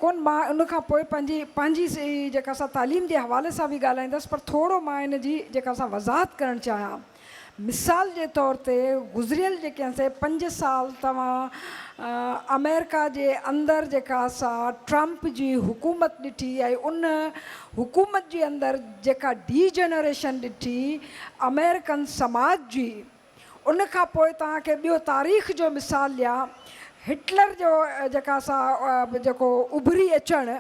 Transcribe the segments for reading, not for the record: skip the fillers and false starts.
ڪون مان ان کان پوء پنهنجي پنهنجي جيڪا سا تعليم جي حوالي سان به ڳالهائيندس پر ٿورو مان ان جي جيڪا سا وضاحت ڪرڻ چاهيان. مثال جي طور تي گذريل جيڪي آهن سي پنج سال توهان آمريڪا جي اندر جيڪا سا ٽرمپ جي حڪومت ڏٺي ۽ ان حڪومت جي اندر جيڪا ڊي جنريشن ڏٺي آمريڪن سماج جي ان کان پوء توهان کي ٻيو تاريخ جو مثال ڏيان هٽلر جو جيڪا سا جيڪو اڀري اچڻ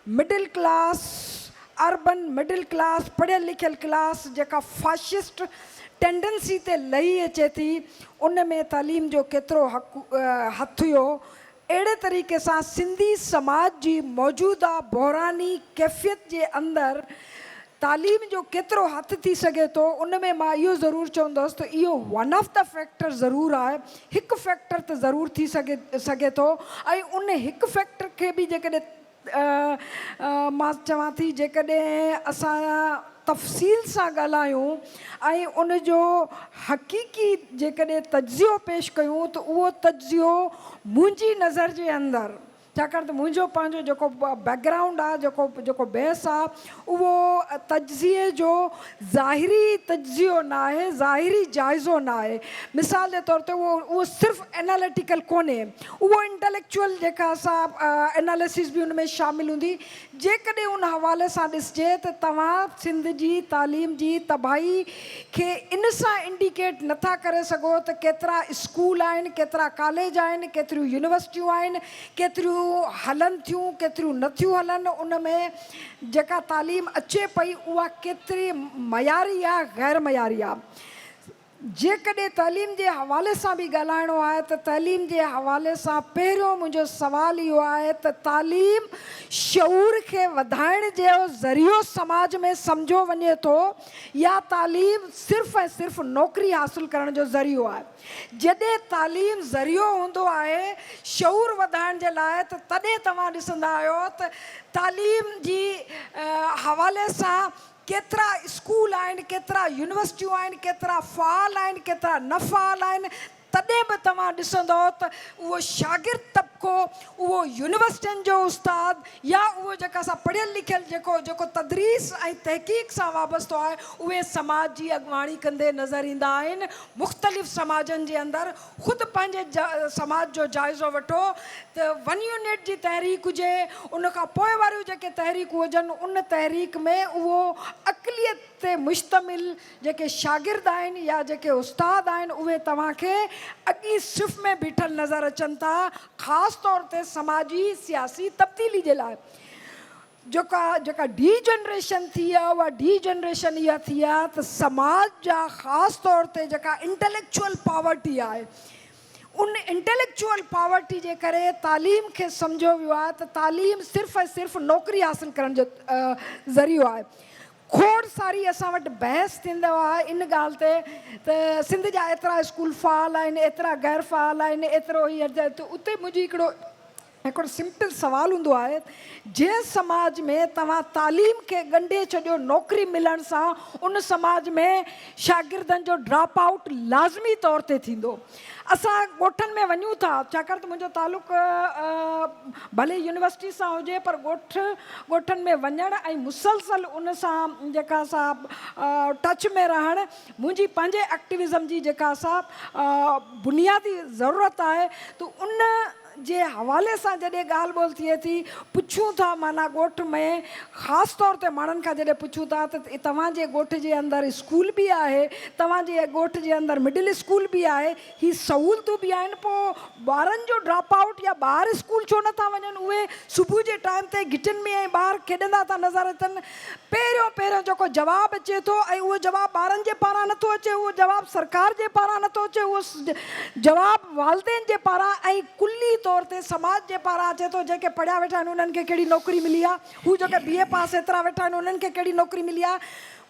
middle class, urban middle class, پڙهيل لکيل ڪلاس جيڪا فاشسٽ ٽينڊنسي تي لهي اچي ٿي ان ۾ تعليم جو ڪيترو حق هٿ هيو. اهڙي طريقي سان سنڌي سماج جي موجوده بحراني ڪيفيت جي اندر تعليم جو ڪيترو هٿ ٿي سگهي ٿو ان ۾ مان اهو ضرور چوندس ته اهو ون آف the factor ضرور آهي هڪ فيڪٽر ته ضرور ٿي سگهي سگهي ٿو ۽ ان هڪ فيڪٽر کي به جيڪڏهن مان چوان ٿي جيڪڏهن اسان تفصيل سان ڳالهايون ۽ ان جو حقيقي جيڪڏهن تجزيو پيش ڪيون ته اهو تجزيو منهنجي نظر جي اندر ڇاڪاڻ ته منهنجو پنهنجو جيڪو بيڪ گرائونڊ آهي جيڪو جيڪو بيس آهي اهو تجزيي جو ظاهري تجزيو نه آهي ظاهري جائزو نه آهي مثال جي طور تي اهو اهو صرف اناليٽيڪل ڪونهي اهو انٽليڪچوئل جيڪا سا اناليسز به ان ۾ شامل هوندي جيڪڏهن ان حوالي سان ڏسجي ته توهان سنڌ جي تعليم جي تباهي کي ان سان انڊيڪيٽ نه ٿا ڪري سگهو ته ڪيترا اسڪول آهن، ڪيترا ڪاليج آهن، ڪيتريون يونيورسٽيون آهن، ڪيتريون هلن ٿيون، ڪيتريون نه ٿيون هلن، ان ۾ جيڪا تعليم اچي پئي اها ڪيتري معياري آهي غير معياري آهي. جيڪڏهن تعليم جي حوالي سان به ڳالهائڻو آهي ته تعليم جي حوالي سان پهريون منهنجو سوال اهو آهي ته تعليم شعور کي وڌائڻ جو ذريعو سماج ۾ سمجهيو وڃي ٿو يا تعليم صرف ۽ صرف نوڪري حاصل ڪرڻ جو ذريعو آهي؟ جڏهن تعليم ذريعو هوندو آهي شعور وڌائڻ جي لاء ته تڏهن توهان ڏسندا آهيو ته تعليم جي حوالي سان ڪيترا اسڪول آهن، ڪيترا يونيورسٽيون آهن، ڪيترا فعال آهن، ڪيترا نه فعال آهن، تڏهن به توهان ڏسندؤ ته اهو شاگرد طبقو، اهو يونيورسٽين جو استاد يا اهو جيڪا سا پڙهيل لکيل جيڪو جيڪو تدريس ۽ تحقيق سان وابستو آهي، اهي سماج جي اڳواڻي ڪندي نظر ايندا آهن. مختلف سماجن جي اندر خود پنهنجي سماج جو جائزو وٺو ته ون يونٽ جي تحريڪ هجي، ان کان پوء واريون جيڪي تحريڪون هجن، ان تحريڪ ۾ اهو اقليت تي مشتمل جيڪي شاگرد آهن يا جيڪي استاد آهن اهي توهان کي اڳئين صف ۾ بيٺل نظر اچن ٿا، خاص طور تي سماجي سياسي تبديلي جي لاء. جيڪا جيڪا ڊي جنريشن ٿي آ اها ڊي جنريشن اها ٿي آ ته سماج جا خاص طور تي جيڪا انٽليڪچوئل پاورٽي آهي ان انٽليڪچوئل پاورٽي جي ڪري تعليم کي سمجهيو ويو آهي ته تعليم صرف ۽ صرف نوڪري حاصل ڪرڻ جو ذريعو آهي. کوڙ ساري اسان وٽ بحث ٿيندو آهي ان ڳالهه تي ته سنڌ جا ايترا اسڪول فعال آهن ايترا غير فعال آهن ايترو هي ته اتي منهنجي هڪڙو هڪڙو سمپل سوال هوندو آهي جنهن سماج ۾ توهان تعليم کي ڳنڍي ڇڏيو نوڪري ملڻ سان ان سماج ۾ شاگردن جو ڊراپ آئوٽ لازمي طور تي ٿيندو. اسان ڳوٺن ۾ وڃون ٿا ڇاڪاڻ ته منهنجو تعلق ڀلي يونيورسٽي سان هجي پر ڳوٺ ڳوٺن ۾ وڃڻ ۽ مسلسل ان سان جيڪا سا ٽچ ۾ رهڻ منهنجي پنهنجي ايڪٽيوزم جي جيڪا سا بنيادي ضرورت آهي ته ان جي حوالي سان جڏهن ڳالهه ٻولهه ٿئي ٿي، پڇون ٿا معنيٰ ڳوٺ ۾ خاص طور تي ماڻهن کان جڏهن پڇون ٿا ته توهان جي ڳوٺ جي اندر اسڪول به آهي، توهان جي ڳوٺ جي اندر مڊل اسڪول به آهي، هي سهولتون به آهن پوء ٻارن جو ڊراپ آئوٽ يا ٻار اسڪول ڇو نٿا وڃن اهي صبح جي ٽائيم تي گهٽين ۾ ۽ ٻار کيڏندا ٿا نظر اچن پهريون پهريون جيڪو جواب اچي ٿو ۽ اهو جواب ٻارن جي پاران نٿو اچي، اهو جواب سرڪار جي پاران نٿو اچي، اهو جواب والدين جي پاران ۽ ڪلي طور تي سماج جي پاران اچي ٿو، جيڪي پڙهيا ويٺا آهن انهن کي ڪهڙي نوڪري ملي آهي، هو جيڪي بي اي پاس ايترا ويٺا آهن انهن کي ڪهڙي نوڪري ملي آهي.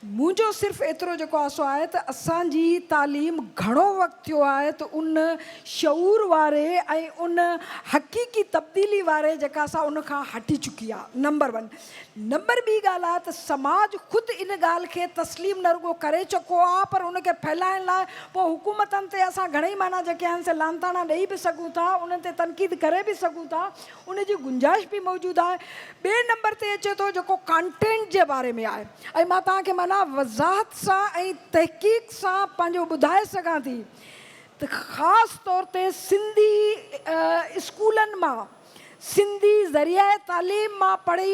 منهنجو صرف ايترو جيڪو آ سو آهي ته اسان جي تعليم گهڻو وقت ٿيو آهي ته ان شعور واري ۽ ان حقيقي تبديلي واري جيڪا سا ان کان هٽي چڪي آ نمبر ون. نمبر ٻي ڳالهه آ ته سماج خود ان ڳالهه کي تسليم نه رڳو ڪري چڪو آ پر ان کي ڦهلائڻ لاء پوء حڪومتن تي اسان گهڻئي معنيٰ جيڪي آهن سي لعنتاڻا ڏئي به سگهون ٿا انهن تي تنقيد ڪري به سگهون ٿا ان جي گنجائش به موجود آهي. ٻئي نمبر تي اچي ٿو جيڪو ڪانٽينٽ جي باري ۾ آهي ۽ مان توهان کي معنيٰ وضاحت سان ۽ تحقيق سان پنهنجو ٻڌائي سگهان ٿي ته خاص طور تي سنڌي اسڪولن مان سنڌي ذريعه تعليم مان پڙهي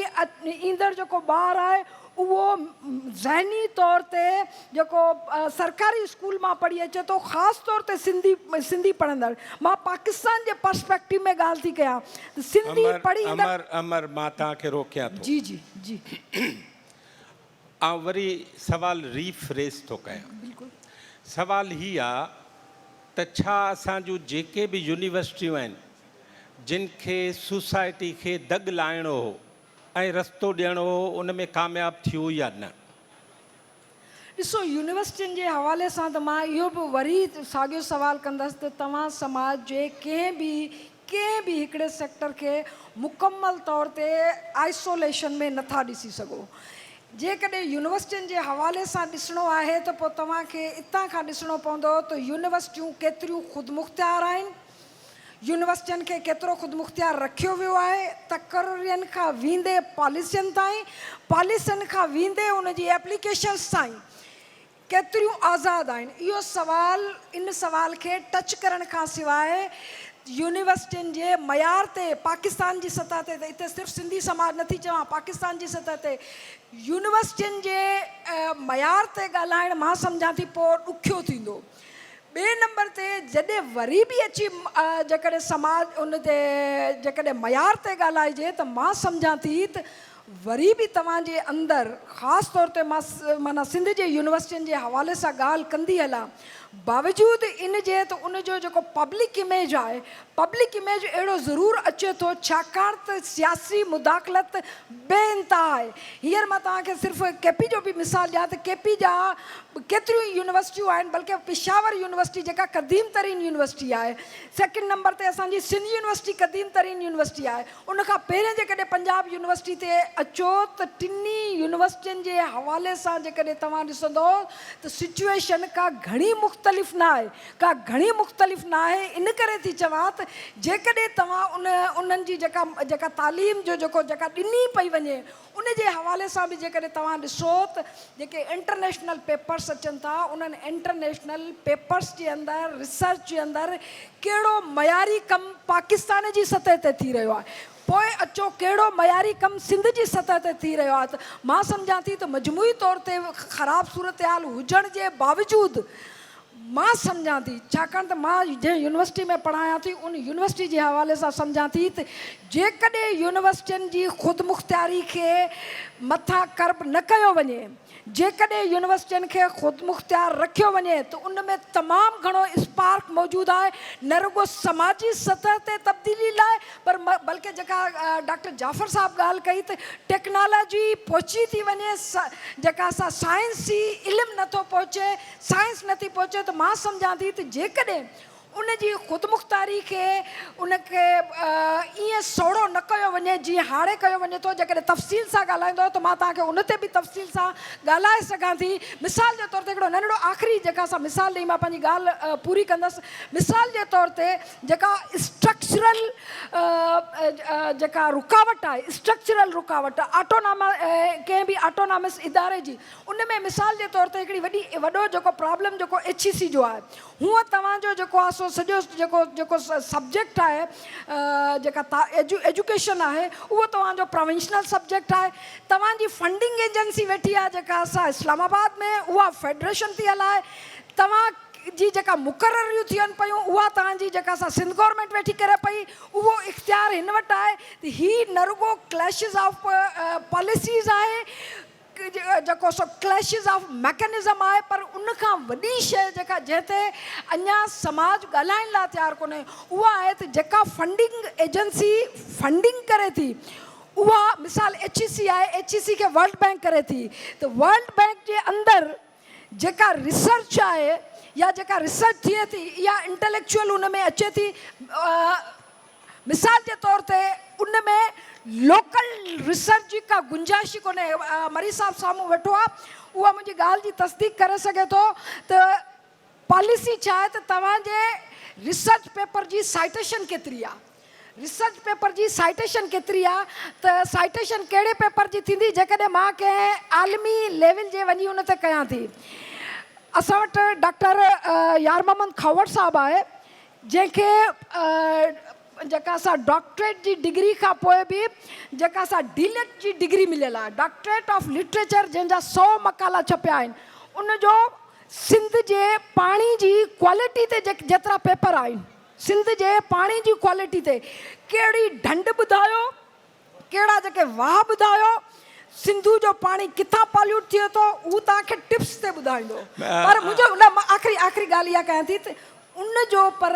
ايندڙ جيڪو ٻار آهي اهو ذهني طور تي جيڪو سرڪاري اسڪول مان پڙهي اچي ٿو خاص طور تي سنڌي سنڌي پڙهندڙ مان پاڪستان جي پرسپيڪٽو ۾ ڳالهه ٿي ڪيان ته سنڌي امر پڙهي ايندڙ امر امر مان توهان کي روڪيان ٿو. جي جي جي. آئون وري سوال ري فريز ٿو ڪيان. بلڪل. سوال هي آ ته ڇا اسان جون جيڪي به يونيورسٽيون آهن جن کي سوسائٽي کي دڳ لائڻو هو ۽ رستو ڏيڻو هو ان ۾ ڪامياب ٿيو يا نه؟ ڏسو يونيورسٽين جي حوالي سان ته مان اهو به وري ساڳيو سوال ڪندس ته توهان سماج جي ڪنهن به ڪنهن به هڪڙي سيڪٽر کي مڪمل طور تي آئسوليشن ۾ نٿا ڏسي سگهو. جيڪڏهن يونيورسٽين جي حوالي سان ڏسڻو آهي ته پوء توهان کي اتان کان ڏسڻو پوندو ته يونيورسٽيون ڪيتريون خودمختيار آهن، يونيورسٽين کي ڪيترو خودمختيار رکيو ويو آهي، تقررين کان ويندي پاليسين تائين، پاليسين کان ويندي ان جي ايپليڪيشنز تائين ڪيتريون آزاد آهن؟ اهو سوال ان سوال کي ٽچ ڪرڻ کان سواء يونيورسٽين جي معيار تي پاڪستان جي سطح تي ته اتي صرف سنڌي سماج نٿي چوان پاڪستان جي سطح تي يونيورسٽين جي معيار تي ڳالهائڻ مان سمجهان ٿي پوء ڏکيو ٿيندو. ٻئي نمبر تي جڏهن وري به اچي جيڪڏهن سماج ان تي جيڪڏهن معيار تي ڳالهائجي ته مان سمجهان ٿي ته وري به توهان جي اندر خاص طور تي مان معنيٰ سنڌ جي يونيورسٽين جي حوالي سان ڳالهه ڪندي هلان باوجود ان جي ته ان جو جيڪو پبلڪ اميج آهي پبلڪ اميج اهڙو ضرور اچي ٿو ڇاڪاڻ ته سياسي مداخلت بي انتها آهي. هينئر مان توهان کي صرف ڪي پي جو به مثال ڏيان ته ڪي پي جا ڪيتريون ئي يونيورسٽيون آهن بلڪه پشاور يونيورسٽي جيڪا قديم ترين يونيورسٽي آهي سيڪنڊ نمبر تي اسان جي سنڌ يونيورسٽي قديم ترين يونيورسٽي آهي ان کان پهرين جيڪڏهن پنجاب يونيورسٽي تي اچو ته ٽنهي يونيورسٽين جي حوالي سان جيڪڏهن توهان ڏسندو ته سچوئيشن ڪا گهڻي مختلف نه آهي ڪا گهڻي مختلف نه آهي ان ڪري ٿي چوان ته جيڪڏهن توهان ان انهن جي جيڪا جيڪا تعليم جو جيڪو جيڪا ڏني پئي وڃي ان جي حوالي سان به جيڪڏهن توهان ڏسو ته جيڪي انٽرنيشنل پيپرس اچن ٿا انهن انٽرنيشنل پيپرس جي اندر ريسرچ جي اندر ڪهڙو معياري ڪم پاڪستان جي سطح تي ٿي رهيو آهي پوء اچو ڪهڙو معياري ڪم سنڌ جي سطح تي ٿي رهيو آهي ته مان سمجهان ٿي ته مجموعي طور تي خراب صورتحال هجڻ جي باوجود مان سمجهان ٿي، ڇاڪاڻ ته مان جنهن يونيورسٽي ۾ پڙهايان ٿي، ان يونيورسٽي جي حوالي سان سمجهان ٿي ته جيڪڏهن يونيورسٽين جي خودمختياري کي مٿان ڪرب نه ڪيو وڃي، جيڪڏهن يونيورسٽين کي خودمختيار رکيو وڃي ته ان ۾ تمام گهڻو اسپارڪ موجود آهي، نه رڳو سماجي سطح تي تبديلي لاء پر بلڪه جيڪا ڊاڪٽر جعفر صاحب ڳالهه ڪئي ته ٽيڪنالاجي پهچي ٿي وڃي، جيڪا سا سائنسي علم نٿو پهچي، سائنس نٿي پهچي ته مان سمجهان ٿي ته جيڪڏهن ان جي خودمختاري کي ان کي ائين سوڙهو نه ڪيو وڃي جيئن هاڻي ڪيو وڃي ٿو جيڪڏهن تفصيل سان ڳالهائيندو ته مان توهان کي ان تي به تفصيل سان ڳالهائي سگهان ٿي مثال جي طور تي هڪڙو ننڍڙو آخري جيڪا سا مثال ڏئي مان پنهنجي ڳالهه پوري ڪندس مثال جي طور تي جيڪا اسٽرڪچرل جيڪا رڪاوٽ آهي اسٽرڪچرل رڪاوٽ آٽوناما ڪنهن به آٽونامس اداري جي ان ۾ مثال جي طور تي هڪڙي وڏي وڏو جيڪو پرابلم جيڪو ايڇ اي سي جو آهي هونء توهان جو جيڪو آهي سو سڄو جيڪو جيڪو سبجيڪٽ آهي جيڪا ايجوڪيشن آهي اهو توهان جو پراونشنل سبجيڪٽ آهي توهان جي فنڊنگ ايجنسي ويٺي آهي جيڪا سا اسلام آباد ۾ اها فيڊريشن ٿي هلائي توهان جي جيڪا مقرريون ٿين پيون اها توهان جي جيڪا سا سنڌ گورنمينٽ ويٺي ڪري پئي اهو اختيار هن وٽ آهي ته هي نه رڳو ڪليشز آف پاليسيز آهي جيڪو سو ڪليشز آف ميڪنزم آهي پر ان کان وڏي شيء جيڪا جنهن تي اڃا سماج ڳالهائڻ لاء تيار ڪونهي اها آهي ته جيڪا فنڊنگ ايجنسي فنڊنگ ڪري ٿي اها مثال ايڇ اي سي آهي، ايڇ اي سي کي ورلڊ بئنڪ ڪري ٿي ته ورلڊ بئنڪ جي اندر جيڪا ريسرچ آهي يا جيڪا ريسرچ ٿئي ٿي اها انٽليڪچوئل ان ۾ اچي ٿي. مثال جي طور تي ان ۾ لوڪل ريسرچ جي ڪا گنجائش ئي ڪونهي. مري صاحب سامهون ويٺو آهي اها منهنجي ڳالهه جي تصديق ڪري سگهي ٿو ته پاليسي ڇا آهي ته توهان جي ريسرچ پيپر جي سائيٽيشن ڪيتري آهي. ريسرچ پيپر جي سائيٽيشن ڪيتري آهي ته سائيٽيشن ڪهڙي پيپر جي ٿيندي جيڪڏهن مان ڪنهن عالمي ليول جي وڃي ان تي ڪيان ٿي. اسان وٽ ڊاڪٽر يار محمد کهاوڙ صاحب آهي جنهن کي جيڪا سا ڊاڪٽريٽ جي ڊگري کان پوء به جيڪا سا ڊي لٽ جي ڊگري مليل آهي، ڊاڪٽريٽ آف لٽريچر، جنهن جا سئو مقالا ڇپيا آهن، ان جو سنڌ جي پاڻي جي ڪوالٽي تي جيترا پيپر آهن، سنڌ جي پاڻي جي ڪوالٽي تي ڪهڙي ڍنڍ ٻڌايو، ڪهڙا جيڪي واهه ٻڌايو، سنڌو جو پاڻي ڪٿان پاليوٽ ٿئي ٿو، هو توهان کي ٽپس تي ٻڌائيندو. پر منهنجو نه مان آخري آخري ڳالهه اها ڪيان ٿي ته ان جو پر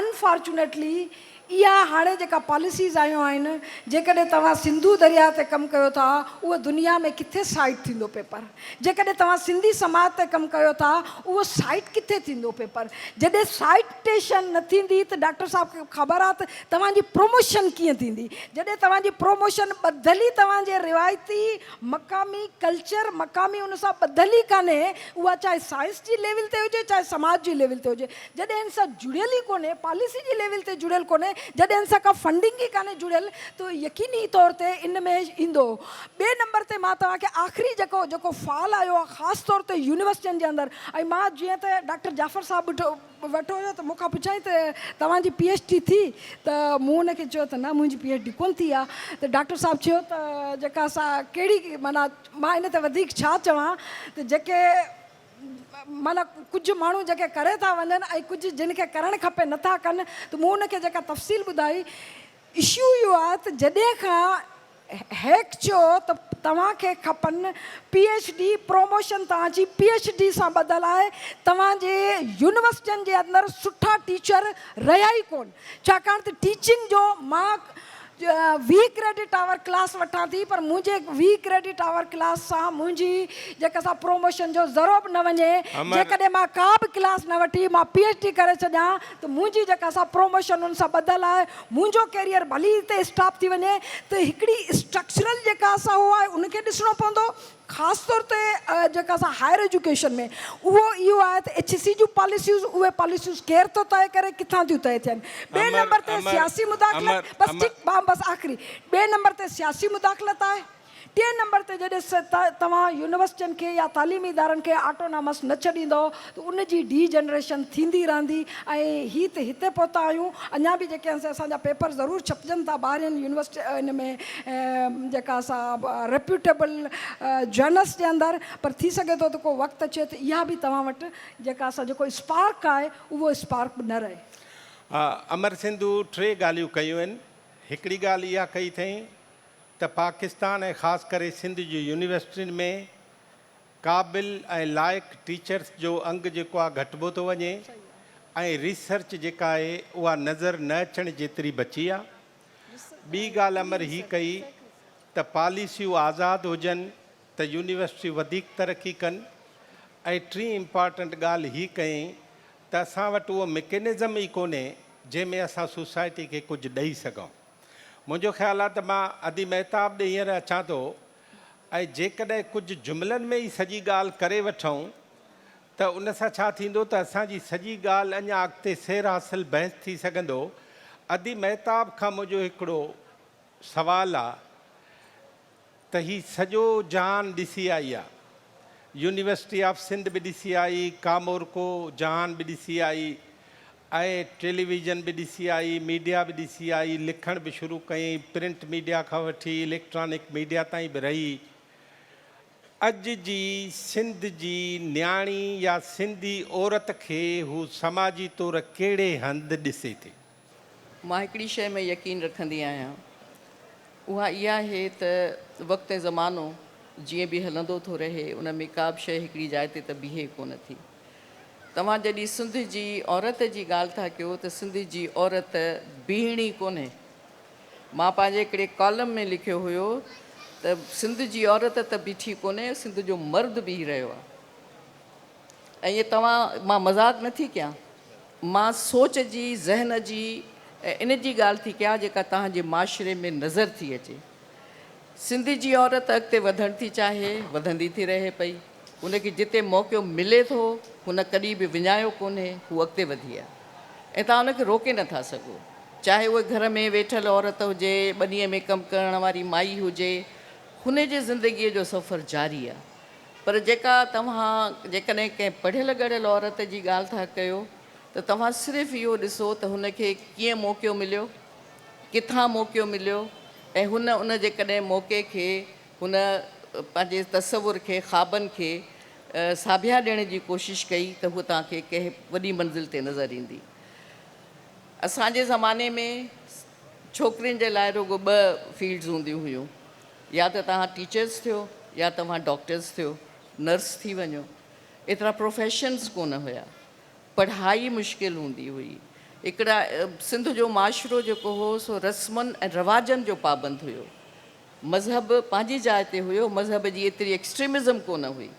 انفارچونيٽلي اها هاڻي جيڪا پاليسيز آيون آهن، جيڪڏهن توهان سنڌو درياهه تي ڪم ڪيو ٿا، اهو دنيا ۾ ڪٿي سائيٽ ٿيندو پيپر؟ جيڪڏهن توهان سنڌي سماج تي ڪم ڪيو ٿا اهو سائيٽ ڪٿي ٿيندو پيپر؟ جڏهن سائيٽيشن نه ٿيندي ته ڊاڪٽر صاحب کي خبر آهي ته توهان جي پروموشن ڪيئن ٿيندي؟ جڏهن توهان جي پروموشن ٻڌل ئي توهان جي روايتي مقامي ڪلچر مقامي ان سان ٻڌل ئي ڪانهي اها چاهي سائنس جي ليول تي هجي چاهي سماج جي ليول تي هجي جڏهن ان سان جڙيل ئي ڪونهي پاليسي جي ليول تي جڙيل ڪونهي جڏهن ان سان ڪا فنڊنگ ئي ڪانهي جڙيل ته يقيني طور تي ان ۾ ايندو. ٻئي نمبر تي مان توهان کي آخري جيڪو جيڪو فال آيو آهي خاص طور تي يونيورسٽين جي اندر ۽ مان جيئن ته ڊاڪٽر جعفر صاحب ويٺو هيو ته مون کان پڇيائين ته توهان جي پي ايڇ ڊي ٿي ته مون ان کي چيو ته نه منهنجي پي ايڇ ڊي ڪونه ٿي آهي ته ڊاڪٽر صاحب چيو ته جيڪا سا ڪهڙي معنيٰ مان ان تي وڌيڪ ڇا چوان ته جيڪي معنيٰ ڪجهه ماڻهو جيڪي ڪري ٿا وڃن ۽ ڪجهه جن کي ڪرڻ کپي نٿا ڪن ته مون ان کي جيڪا تفصيل ٻڌائي اشو اهو آهي ته جڏهن کان هيڪ چيو ته توهان کي کپن پي ايڇ ڊي پروموشن توهان جي پي ايڇ ڊي سان ٻڌل آهي توهان جي يونيورسٽين جي اندر سٺا ٽيچر رهيا ئي ڪون ڇاڪاڻ ته ٽيچنگ جو مان 20 ڪريڊٽ آور ڪلاس وٺان ٿي پر منهنجي 20 ڪريڊٽ آور ڪلاس سان منهنجي جيڪا سا پروموشن جو ذرو به نه وڃي جيڪڏهن مان ڪا به ڪلاس نه وٺي مان پي ايڇ ڊي ڪري ڇڏيان ته منهنجي جيڪا سا پروموشن ان سان ٻڌل آهي منهنجو ڪيريئر ڀلي هتي اسٽاپ ٿي وڃي ته هڪڙي اسٽرڪچرل جيڪا سا هو آهي ان کي ڏسڻو پوندو خاص طور تي جيڪا سا هائر ايجوڪيشن ۾ اهو اهو آهي ته ايڇ سي جون پاليسيوز اهي پاليسيوز ڪير ٿو طئي ڪري ڪٿان ٿيون طئي ٿين ٻئي نمبر تي سياسي مداخلت بس ٺيڪ بس آخري ٻئي نمبر تي سياسي مداخلت آهي ٽئين نمبر تي جڏهن توهان يونيورسٽين کي يا تعليمي ادارن کي آٽونامس نه ڇڏيندؤ ته ان جي ڊي جنريشن ٿيندي رهندي ۽ هي ته هتي پهتا آهيون اڃا به جيڪي آهن سي اسان جا پيپر ضرور ڇپجن ٿا ٻاهرين يونيورسٽي ان ۾ جيڪا سا ريپيوٽيبل جرنلس جي اندر پر ٿي سگهي ٿو ته ڪو وقت اچي ته اها به توهان وٽ جيڪا سا جيڪو اسپارڪ آهي اهو اسپارڪ به نه رهي. امر سنڌو ٽي ڳالهيون ڪيون آهن هڪڙي ڳالهه اها ڪئي اٿئين ته پاڪستان ۽ خاص ڪري سنڌ جي يونيورسٽين ۾ قابل ۽ لائق ٽيچرس جو انگ جيڪو آهي گهٽبو ٿو وڃي ۽ ريسرچ جيڪا آهي اها نظر نه اچڻ جيتري بچي آهي. ٻي ڳالهه امر هي ڪئي ته پاليسيون آزاد هجن ته يونيورسٽيون وڌيڪ ترقي ڪن ۽ ٽين امپارٽنٽ ڳالهه هي ڪيائين ته اسان وٽ اهو مڪينزم ئي ڪونهي جنهن ۾ اسان سوسائٽي کي ڪجهه ڏئي سگهون. منهنجو خيال آهي ته مان ادي مهتاب ڏي هينئر اچان ٿو ۽ جيڪڏهن ڪجهه جملن ۾ ئي سڄي ڳالهه ڪري وٺون ته ان سان ڇا ٿيندو ته اسان جي سڄي ڳالهه اڃا اڳتي سير حاصل بحث ٿي سگهندو. ادي مهتاب کان منهنجو هڪڙو سوال آ ته هي سڄو جهان ڏسي آئي آ. يونيورسٽي آف سنڌ به ڏسي آئي، ڪامورڪو جهان به ڏسي آئي ۽ ٽيليويزن به ڏسي آئي، ميڊيا به ڏسي آئي، لکڻ به شروع ڪيائين، پرنٽ ميڊيا کان وٺي اليڪٽرانڪ ميڊيا تائين به رهي. اڄ جي سنڌ جي نياڻي يا سنڌي عورت کي هو سماجي طور ڪهڙي هنڌ ڏسي ٿي؟ مان هڪڙي شيء ۾ يقين رکندي آهيان، اها اها آهي ته وقت ۽ زمانو جيئن به هلندو ٿو رهي، ان ۾ ڪا به شيء هڪڙي جاء تي ته بيهي ڪونه ٿي. توهان جڏهن سنڌ جي عورت جي ڳالهه ٿا ڪيو ته سنڌ جي عورت بيهڻي ڪونهي. مان پنهنجي هڪڙي ڪالم ۾ لکيو هيو ته سنڌ جي عورت ته بيٺي ڪونهي، سنڌ جو مرد بيهي رهيو آهي. ۽ اهي توهان مان مذاق نه ٿي ڪيان، مان سوچ جي، ذهن جي ۽ ان جي ڳالهه ٿي ڪيان جيڪا توهان جي معاشري ۾ نظر ٿي اچي. سنڌ جي عورت اڳتي وڌڻ ٿي چاهي، وڌندي ٿي رهي پئي. هن کي جتي موقعو ملي ٿو، هن ڪڏهن به وڃايو ڪونهي، هو اڳتي وڌي آهي ۽ توهان ان کي روڪي نه ٿا سگهو. چاهي اهي گهر ۾ ويٺل عورت هجي، ٻنيء ۾ ڪم ڪرڻ واري مائي هجي، هن جي زندگيء جو سفر جاري آهي. پر جيڪا توهان جيڪڏهن ڪنهن پڙهيل ڳڙهيل عورت جي ڳالهه ٿا ڪيو ته توهان صرف اهو ڏسو ته هن کي ڪيئن موقعو مليو، ڪٿان موقعو مليو ۽ هن ان جيڪڏهن موقعي کي هن پنهنجي تصور کي، خوابن کي ساڀيان ڏيڻ جي ڪوشش ڪئي ته هوء توهان کي ڪنهن وڏي منزل تي نظر ايندي. اسان جي زماني ۾ ڇوڪرين جي لاء رڳو ٻه فيلڊز هونديون هيون، يا ته توهان ٽيچرز ٿيو يا توهان ڊاڪٽرز ٿيو، نرس ٿي وڃو. ايترا پروفيشنز ڪونه هيا. پڙهائي مشڪل هوندي هئي. هڪڙا سنڌ جو معاشرو جيڪو هو سو رسمن ۽ رواجن جو پابند هيو. مذهب پنهنجي جاء تي هيو، مذهب جي ايتري ايڪسٽريمزم ڪونه هئي.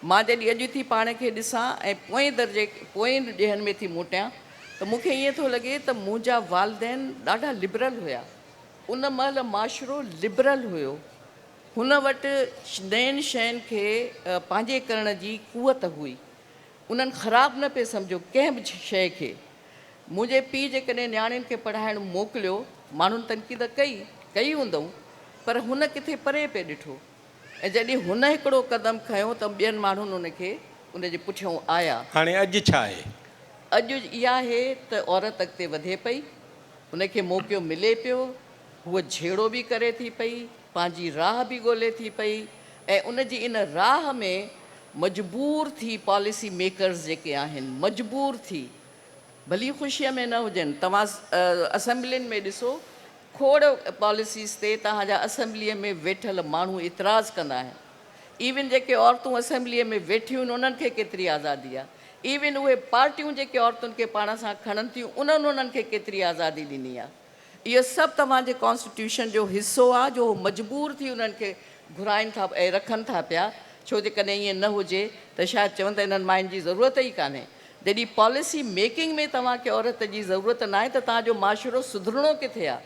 مان جڏهن اڄ ٿي پاڻ کي ڏسان ۽ پوئين درجي پوئين ڏينهن ۾ ٿي موٽيان ته مون کي ائين ٿو لڳي ته منهنجا والدين ڏاڍا لبرل هيا. ان مهل معاشرو لبرل هيو. هن وٽ نين شين کي پنهنجي ڪرڻ جي قوت هئي. انهن خراب نه پئي سمجهيو ڪنهن به شيء کي. منهنجي پيء جيڪڏهن نياڻين کي پڙهائڻ موڪليو، ماڻهن تنقيد ڪئي، ڪئي هوندئون، پر هن ڪٿي پري پئي ڏٺو ۽ جڏهن هن هڪڙو قدم کنيو ته ٻين ماڻهن ان کي ان جي پٺيئون آيا. هاڻي اڄ ڇا آهي؟ اڄ اها آهي ته عورت اڳتي وڌي پئي، هن کي موقعو ملي پيو، هوء جهيڙو به ڪري ٿي پئي، پنهنجي راهه به ڳولي ٿي پئي ۽ ان جي ان راهه ۾ مجبور ٿي پاليسي ميڪرز جيڪي آهن مجبور ٿي ڀلي خوشيء ۾ نه هجن توهان اسيمبلين ۾ ڏسو کوڙ پاليسيز تي توهان جا اسيمبليء ۾ ويٺل ماڻهو اعتراض ڪندا آهن ايون جيڪي عورتون اسيمبليء ۾ ويٺيون آهن انهن کي ڪيتري آزادي آهي ايون اهي پارٽيون جيڪي عورتن کي پاڻ سان کڻن ٿيون انهن انهن کي ڪيتري آزادي ڏني آهي. اهو سڀ توهان جي ڪانسٽيٽيوشن جو حصو آ جو هو مجبور ٿي انهن کي گهرائن ٿا ۽ رکن ٿا پيا ڇو جيڪڏهن ائين نه هجي ته شايد چون ته انهن ماين جي ضرورت ئي ڪانهي جڏهن پاليسي ميڪنگ ۾ توهان کي عورت جي ضرورت ناهي ته توهان جو معاشرو سڌرڻو ڪٿي آ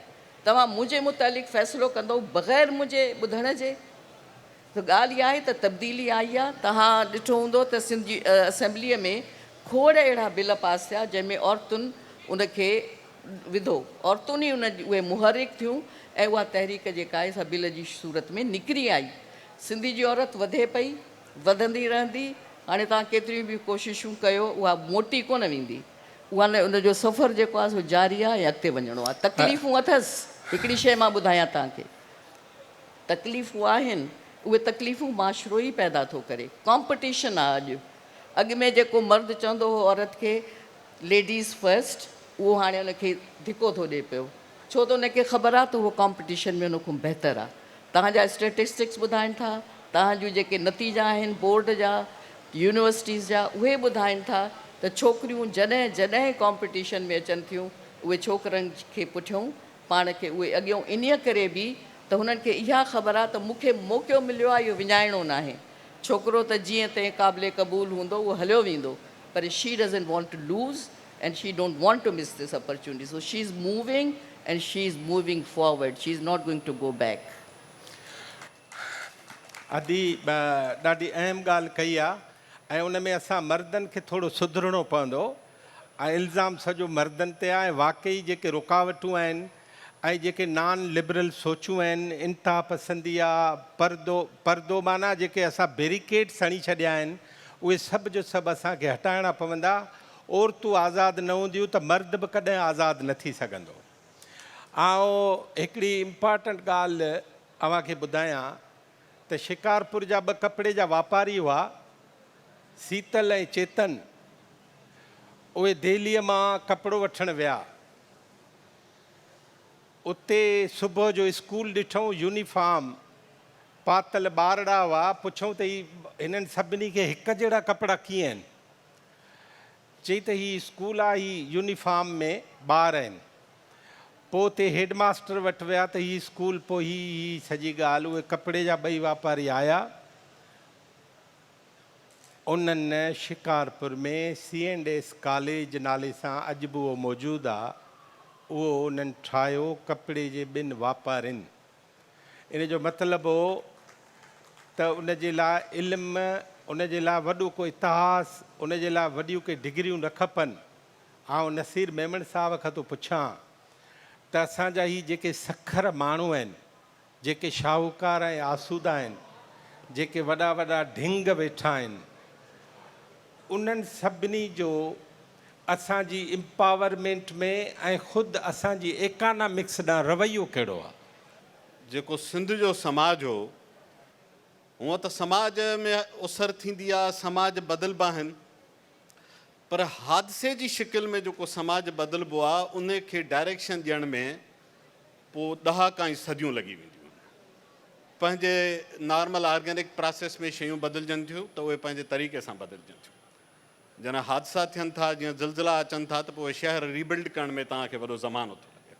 توهان منهنجي متعلق فيصلو ڪندو بغير منهنجي ٻڌڻ جي ته ڳالهه اها آهي ته تبديلي آئي آهي، توهان ڏٺو هوندو ته سنڌ جي اسيمبليء ۾ کوڙ اهڙا بل پاس ٿيا جنهن ۾ عورتن ان کي وڌو، عورتون ئي ان اهي محرڪ ٿيون ۽ اها تحريڪ جيڪا آهي سا بل جي صورت ۾ نڪري آئي. سنڌي جي عورت وڌي پئي، وڌندي رهندي، هاڻي توهان ڪيتريون به ڪوششون ڪيو اها موٽي ڪونه ويندي، اها ان جو سفر جيڪو آهي سو جاري آهي ۽ اڳتي وڃڻو آهي. تڪليفون اٿس، هڪڙي شيء مان ٻڌايان توهان کي. تڪليفون آهن، اهي تڪليفون معاشرو ئي پيدا ٿو ڪري. ڪامپٽيشن آ اڄ. اڳ ۾ جيڪو مرد چوندو هو عورت کي ليڊيز فرسٽ اهو هاڻي ان کي ڌڪو ٿو ڏي پيو. ڇو ته ان کي خبر آ ته اهو ڪامپٽيشن ۾ ان کان بهتر آ. توهان جا اسٽيٽسٽڪس ٻڌائين ٿا، توهان جون جيڪي نتيجا آهن بورڊ جا، يونيورسٽيز جا اهي ٻڌائين ٿا ته ڇوڪريون جڏهن جڏهن ڪامپٽيشن ۾ اچن ٿيون اهي ڇوڪرن کي پٺيون پاڻ کي اهي اڳيون انهيء ڪري به ته هنن کي اها خبر آ ته مون کي موقعو مليو آ اهو وڃائڻو ناهي. ڇوڪرو ته جيئن تئين قابل قبول هوندو اهو هليو ويندو پر she doesn't want to lose and she don't want to miss this opportunity so she is moving and she is moving forward she is not going to go back. ادي ڏاڍي اهم ڳالهه ڪئي آ ۽ ان ۾ اسان مردن کي ٿورو سڌرڻو پوندو ۽ الزام سڄو مردن تي آهي ۽ واقعي جيڪي رڪاوٽون آهن ۽ جيڪي نان لبرل سوچون آهن، انتها پسندي آ، پردو، پردو معنيٰ جيڪي اسان بيريڪيڊس هڻي ڇڏيا آهن، اهي سڀ جو سڀ اسان کي هٽائڻا پوندا. عورتون آزاد نه هونديون ته مرد به ڪڏهن آزاد نه ٿي سگهندو. آئون هڪڙي امپارٽنٽ ڳالهه اوهان کي ٻڌايان ته شڪارپور جا ٻه ڪپڙي جا واپاري هئا، سيتل ۽ چيتن. اهي دهليء مان ڪپڙو وٺڻ ويا. اتي صبح جو اسڪول ڏٺئون، يونيفارم پاتل ٻارڙا هئا. پڇئون ته هي هنن سڀني کي هڪ جهڙا ڪپڙا ڪيئن آهن؟ چئي ته هي اسڪول آ، هي يونيفارم ۾ ٻار آهن. پوء اتي هيڊ ماستر وٽ ويا ته هي اسڪول پوء هي هي سڄي ڳالهه اهي ڪپڙي جا ٻئي واپاري آيا انهن Shikarpur ۾ C and S college نالي سان اڄ به اهو موجود آ اهو انهن ٺاهيو ڪپڙي جي ٻن واپارين ان جو مطلب هو ته ان جي لاء علم ان جي لاء وڏو ڪو اتهاس ان جي لاء وڏيون ڪي ڊگريون نه کپن آئون نصير ميمڻ صاحب کان ٿو پڇان ته اسان جا هي جيڪي سکر ماڻهو آهن، جيڪي شاهوڪار ۽ آسودا آهن، جيڪي وڏا وڏا ڍنگ ويٺا آهن، انهن سڀني جو اسان جي امپاورمينٽ ۾ ۽ خود اسان جي ايڪانامڪس ڏانهن رويو ڪهڙو آهي؟ جيڪو سنڌ جو سماج هو، هونء ته سماج ۾ اوسر ٿيندي آهي، سماج بدلبا آهن، پر حادثي جي شڪل ۾ جيڪو سماج بدلبو آ ان کي ڊائريڪشن ڏيڻ ۾ پوء ڏهاڪا ۽ صديون لڳي وينديون آهن. پنهنجي نارمل آرگينڪ پراسيس ۾ شيون بدلجن ٿيون ته اهي پنهنجي طريقي سان بدلجن ٿيون. جڏهن حادثا ٿين ٿا جيئن زلزلا اچن ٿا ته پوء اهي شهر ريبلڊ ڪرڻ ۾ توهان کي وڏو زمانو ٿو لڳي.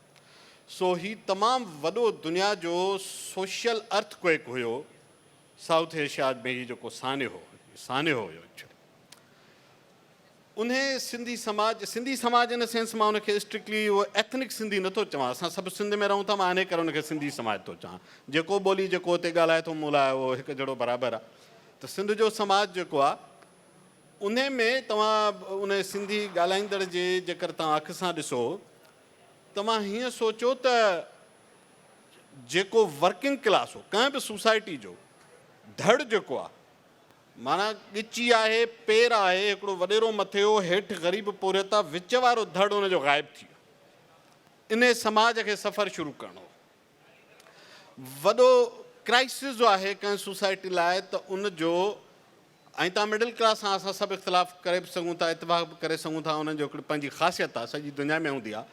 سو هي تمام وڏو دنيا جو سوشل ارٿ ڪوئيڪ هيو سائوٿ ايشيا ۾ هي جيڪو سانحو سانحو هيو ايڪچوئلي. انهي سنڌي سماج، سنڌي سماج ان سينس مان ان کي اسٽرڪٽلي اهو ايٿنڪ سنڌي نٿو چوان، اسان سڀ سنڌ ۾ رهون ٿا مان انهي ڪري ان کي سنڌي سماج ٿو چوان، جيڪو ٻولي جيڪو اتي ڳالهائي ٿو مون لاء اهو هڪ جهڙو برابر آهي ته سنڌ جو سماج جيڪو آهي انهي ۾ توهان انهي سنڌي ڳالهائيندڙ جي جيڪر توهان اک سان ڏسو توهان هيئن سوچو ته جيڪو ورڪنگ ڪلاس هو ڪنهن به سوسائٽي جو ڌڙ جيڪو آهي معنيٰ ڳچي آهي، پير آهي، هڪڙو وڏيرو مٿي هو، هيٺ غريب پورهيت آ، وچ وارو ڌڙ ان جو غائب ٿي ويو. انهيء سماج کي سفر شروع ڪرڻو هو. وڏو ڪرائسز جو آهي ڪنهن سوسائٽي لاء ته ان جو ۽ تان مڊل ڪلاس سان اسان سڀ اختلاف ڪري به سگهون ٿا، اتفاق به ڪري سگهون ٿا، انهن جو هڪڙي پنهنجي خاصيت آ، سڄي دنيا ۾ هوندي آ،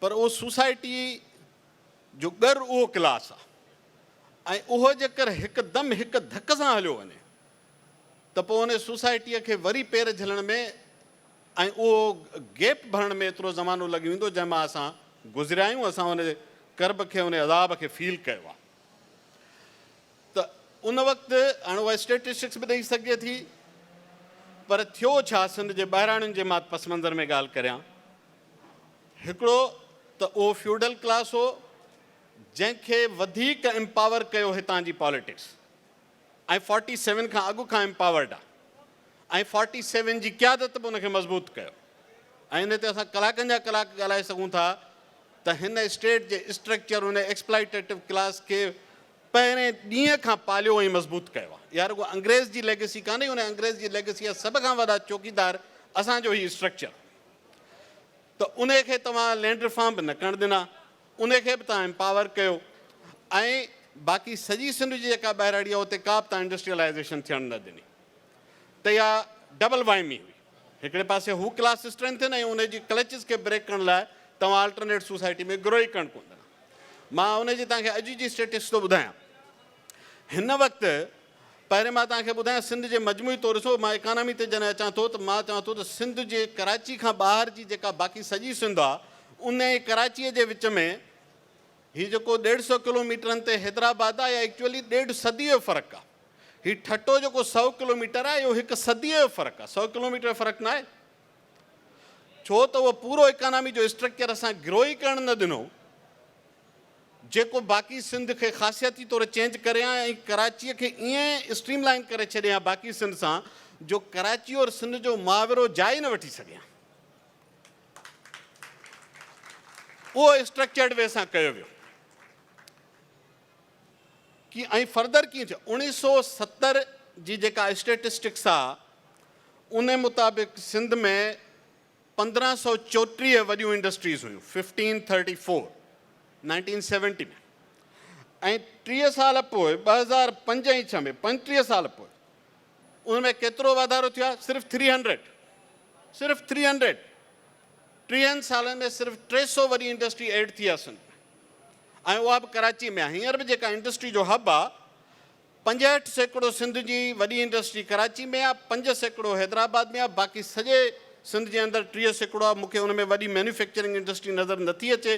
پر اهو سوسائٽي جو ڳر اهو ڪلاس آ ۽ اهو جيڪر هڪدم هڪ ڌڪ سان هليو وڃي ته پوء ان سوسائٽيء کي وري پير جهلڻ ۾ ۽ اهو گيپ ڀرڻ ۾ ايترو زمانو لڳي ويندو جنهن مان اسان گذريا آهيون، اسان ان ڪرب کي ان عذاب کي فيل ڪيو آ ته ان وقت هاڻ اها اسٽيٽسٽڪس به ڏئي سگهجي ٿي پر ٿيو ڇا سنڌ جي ٻاهراڻين جي مان پس منظر ۾ ڳالهه ڪريان هڪڙو ته اهو فيوڊل ڪلاس هو جنهن کي وڌيڪ امپاور ڪيو هتان جي پاليٽڪس ۽ فارٽي سيون کان اڳ کان امپاورڊ آ ۽ فارٽي سيون جي قيادت به ان کي مضبوط ڪيو ۽ ان تي اسان ڪلاڪن جا ڪلاڪ ڳالهائي سگهون ٿا ته هن اسٽيٽ جي اسٽرڪچر ان ايڪسپلائيٽيٽو ڪلاس کي پهرين ڏينهن کان پاليو ۽ مضبوط ڪيو آ. اها رڳو انگريز جي ليگسي ڪانهي ان انگريز جي ليگسي جا سڀ کان وڏا چوڪيدار اسان جو هي اسٽرڪچر ته انهي کي توهان لينڊ ريفارم به نه ڪرڻ ڏنا، انهي کي به توهان امپاور ڪيو ۽ باقي سڄي سنڌ جي جيڪا ٻهراڙي آهي اتي ڪا به توهان انڊسٽريلائيزيشن ٿيڻ نه ڏني ته اها ڊبل وائمي هئي. هڪڙي پاسي هو ڪلاس اسٽرينٿن ۽ انهي جي ڪلچز کي بريڪ ڪرڻ لاء توهان آلٽرنيٽ سوسائٽي ۾ گرو ئي ڪرڻ ڪونه ڏنا. مان انهي جي توهان کي اڄ جي اسٽيٽس ٿو ٻڌايان. هن وقت پهرين مان توهان کي ٻڌايان سنڌ جي مجموعي طور ڏسو مان اڪانامي تي جڏهن اچان ٿو ته مان چوان ٿو ته سنڌ جي ڪراچي کان ٻاهر جي جيڪا باقي سڄي سنڌ آ ان ۽ ڪراچيء جي وچ ۾ هي جيڪو ڏيڍ سئو ڪلوميٽرن تي حيدرآباد آ يا ايڪچوئلي ڏيڍ صديء جو فرق آ هي ٺٽو جيڪو سئو ڪلوميٽر آ اهو هڪ صديء جو فرق آ سئو ڪلوميٽر جو فرق ناهي ڇو ته اهو پورو اڪانامي جو اسٽرڪچر اسان گرو ئي ڪرڻ نه ڏنو. جيڪو باقي سنڌ کي خاصيتي طور چينج ڪري ها ۽ ڪراچيء کي ائين اسٽريم لائين ڪري ڇڏي ها باقي سنڌ سان جو ڪراچي اور سنڌ جو محاورو جاء ئي نه وٺي سگهي ها. اهو اسٽرڪچرڊ وي سان ڪيو ويو. ڪي ۽ فردر ڪيئن ٿيو؟ 1970 جي جيڪا اسٽيٽسٽڪس آ ان مطابق سنڌ ۾ 1534 وڏيون انڊسٽريز هيون، 1534، 1970 ۾، ۽ 30 سال پوء 2005 ۽ 6 ۾ 35 سال پوء ان ۾ ڪيترو واڌارو ٿيو آهي؟ صرف 300، صرف 300، ٽيهن سالن ۾ صرف 300 وڏي انڊسٽري ايڊ ٿي آهي سنڌ ۾ ۽ اها به ڪراچي ۾ آهي. هينئر به جيڪا انڊسٽري جو هب آهي 65% سنڌ جي وڏي انڊسٽري ڪراچي ۾ آ، 5% حيدرآباد ۾ آ، باقي سڄي سنڌ جي اندر 30% آ، مون کي ان ۾ وڏي مينوفيڪچرنگ انڊسٽري نظر نٿي اچي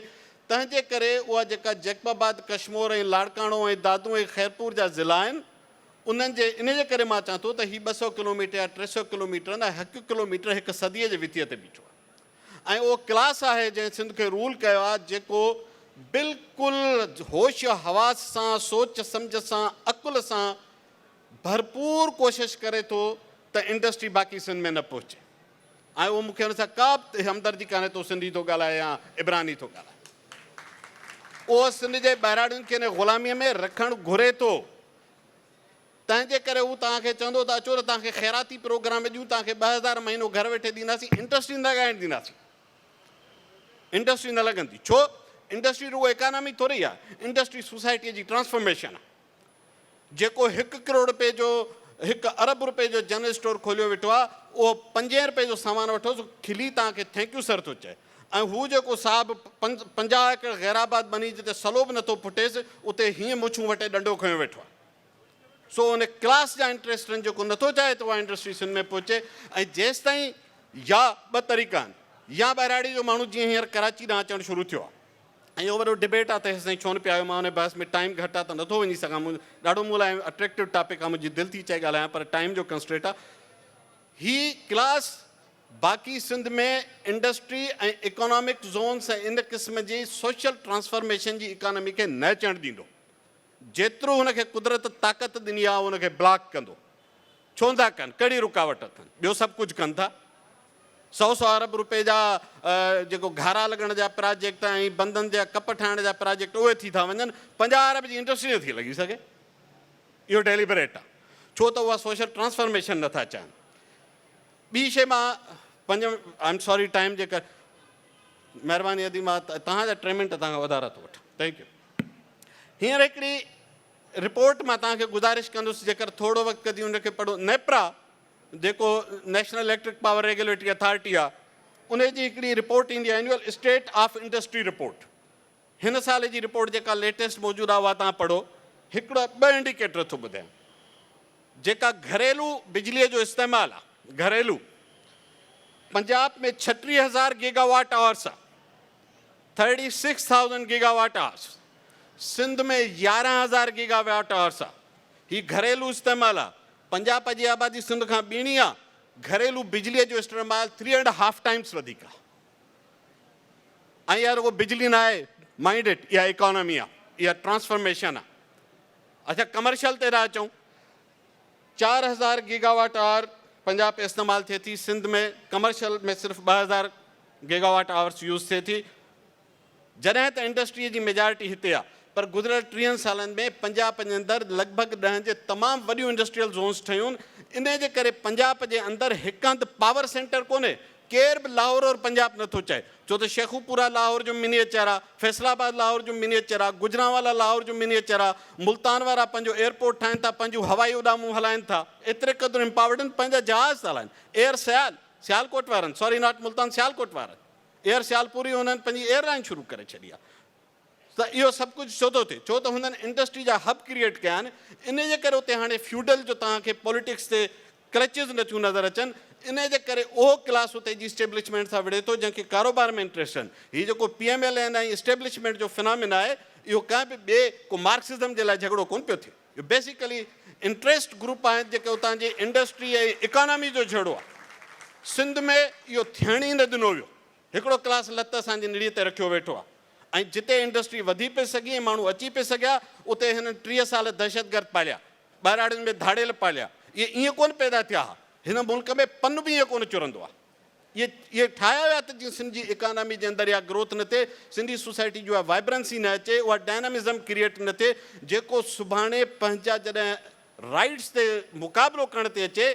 تنهن جي ڪري اها جيڪا جيڪب آباد، ڪشمور ۽ لاڙڪاڻو ۽ دادو ۽ خيرپور جا ضلعا آهن، انهن جي ان جي ڪري مان چوان ٿو ته هي 200 ڪلوميٽر يا 300 ڪلوميٽر نه، هڪ ڪلوميٽر هڪ صديء جي وٿيء تي بيٺو آهي ۽ اهو ڪلاس آهي جنهن سنڌ کي رول ڪيو آهي، جيڪو بلڪل هوش و حواس سان، سوچ سمجهه سان، عقل سان ڀرپور ڪوشش ڪري ٿو ته انڊسٽري باقي سنڌ ۾ نه پهچي ۽ اهو مون کي ان سان ڪا به همدردي ڪانهي ته هو سنڌي ٿو ڳالهائي يا عبراني ٿو ڳالهائي. اهو سنڌ جي ٻهراڙين کي ان غلاميء ۾ رکڻ گهري ٿو. تنهن جي ڪري هو توهان کي چوندو ته اچو ته توهان کي خيراتي پروگرام ڏيون، توهان کي 2000 مهينو گهر ويٺي ڏينداسين، انڊسٽري نه لڳائڻ ڏينداسين. انڊسٽري نه لڳندي. ڇو؟ انڊسٽري رڳو ايڪانامي ٿوري آهي، انڊسٽري سوسائٽيء جي ٽرانسفارميشن آهي. جيڪو هڪ ڪروڙ رپئي جو هڪ ارب رپئي جو جنرل اسٽور کوليو ويٺو آهي اهو پنجين رپئي جو سامان وٺو سو کلي توهان کي thank you sir ٿو چئي ۽ هو جيڪو صاحب 50 ايڪڙ غيرآباد ٻني جتي سلو به نٿو ڦٽيس اتي هيئن مڇون وٽي ڏنڊو کنيو ويٺو آهي سو ان ڪلاس جا انٽريسٽ آهن جيڪو نٿو چاهي ته اها انڊسٽري سنڌ ۾ پهچي ۽ جيستائين يا ٻه طريقا آهن يا ٻهراڙي جو ماڻهو جيئن هينئر ڪراچي ڏانهن اچڻ شروع ٿيو آهي ۽ اهو وڏو ڊبيٽ آ ته هيستائين ڇو نه پيا آيو مان ان بحث ۾ ٽائيم گهٽ آ ته نٿو وڃي سگهان مون ڏاڍو مون لاء اٽريڪٽو ٽاپڪ آ منهنجي دل ٿي چئي ڳالهايان پر ٽائيم جو ڪنسٽريٽ آ هي ڪلاس باقي سنڌ ۾ انڊسٽري ۽ اڪانامڪ زونس ۽ ان قسم جي سوشل ٽرانسفارميشن جي اڪانامي کي نه اچڻ ڏيندو جيترو هن کي قدرت طاقت ڏني آ ان کي بلاڪ ڪندو ڇو نٿا ڪن ڪهڙي رڪاوٽ اٿن ٻيو سڀ ڪجهه ڪن ٿا سئو سئو ارب روپئي جا جيڪو گهارا لڳڻ جا پراجيڪٽ ۽ بندن جا ڪپ ٺاهڻ جا پراجيڪٽ اهي ٿي ٿا وڃن، 50 ارب جي انڊسٽري نٿي لڳي سگهي. اهو ڊيليبريٽ آهي ڇو ته اها سوشل ٽرانسفارميشن نٿا چاهن. ٻي شي مان پنج I am sorry time جي ڪري مهرباني ادي مان توهان جا 3 منٽ توهان کان وڌارا ٿو وٺان thank you. هينئر هڪڙي رپورٽ مان توهان کي گذارش ڪندس جيڪر ٿورو وقت ڪڍي ان کي پڙهو نيپرا جيڪو national electric power regulatory authority آ ان جي هڪڙي رپورٽ ايندي آ annual state of industry report هن سال جي رپورٽ جيڪا ليٽيسٽ موجود آ اها توهان پڙهو هڪڙو ٻه انڊيڪيٽر ٿو ٻڌايان جيڪا گهريلو بجلي جو استعمال آ گهريلو پنجاب ۾ 36000 گيگا واٽ آورس آ 36000 گيگا واٽ آورس سنڌ ۾ 11000 گيگا واٽ آورس آ هي گهريلو استعمال آ پنجاب جي آبادي سنڌ کان ٻيڻي آ، گهريلو بجليء جو استعمال ٿري اينڊ هاف ٽائمز وڌيڪ آ ۽ اها رڳو بجلي نه آهي مائنڊ it اها اڪانومي آ، اها ٽرانسفارميشن آ. اڇا ڪمرشل تي ٿا اچون 4000 گيگا واٽ آور پنجاب استعمال ٿئي ٿي، سنڌ ۾ ڪمرشل ۾ صرف 2000 گيگا واٽ آورس يوز ٿئي ٿي. جڏهن ته انڊسٽريء جي ميجارٽي هتي آ پر گذريل ٽيهن سالن ۾ پنجاب جي اندر لڳ ڀڳ ڏهن جي تمام وڏيون انڊسٽريل زونز ٺهيون انهي جي ڪري پنجاب جي اندر هڪ هنڌ پاور سينٽر ڪونهي ڪير به لاهور اور پنجاب نٿو چاهي ڇو ته شيخوپورا لاهور جو منيئچر آ فيصل آباد لاهور جو منيئچر آ گجرانوالا لاهور جو منيئچر آ ملتان وارا پنهنجو ايئرپورٽ ٺاهين ٿا پنهنجون هوائي اڏامون هلائين ٿا ايتري قدر امپاورڊ آهن پنهنجا جهاز ٿا هلائين ايئر سيال سيالڪوٽ وارن سوري not Multan Sialkot وارن ايئر سيالپوري هنن پنهنجي ايئر لائن شروع ڪري ڇڏي آهي ته اهو سڀ ڪجهه ڇو ٿو ٿئي ڇو ته هنن انڊسٽري جا هب ڪريئيٽ ڪيا آهن ان جي ڪري اتي هاڻي فيوڊل جو توهان کي پوليٽڪس تي ڪرچز نٿيون نظر اچن ان جي ڪري اهو ڪلاس اتي جي اسٽيبلشمينٽ سان وڙهي ٿو جنهن کي ڪاروبار ۾ انٽريسٽ آهن هي جيڪو P M L N ۽ establishment جو فنامين آهي اهو ڪنهن به ٻئي ڪو مارڪسزم جي لاء جهڳڙو ڪونه پيو ٿئي اهو بيسيڪلي انٽريسٽ گروپ آهن جيڪي اتان جي انڊسٽري ۽ اڪانامي جو جهيڙو آهي. سنڌ ۾ اهو ٿيڻ ئي نه ڏنو ويو. هڪڙو ڪلاس لت اسان جي نڙيء تي رکيو ويٺو آهي ۽ جتي انڊسٽري وڌي پئي سگهي ۽ ماڻهو اچي پئي سگهيا اتي هنن 30 سال دهشتگرد پاليا، ٻهراڙين ۾ ڌاڙيل پاليا. اهي ائين ڪونه پيدا ٿيا ها. هن ملڪ ۾ پن به ائين ڪونه چرندو آهي. اهي اهي ٺاهيا ويا ته جيئن سنڌ جي اڪانامي جي اندر اها گروٿ نه ٿئي، سنڌي سوسائٽي جي اها وائبرنسي نه اچي، اها ڊائنامزم ڪريئيٽ نه ٿئي، جيڪو سڀاڻي پنهنجا جڏهن رائيٽس تي مقابلو ڪرڻ تي اچي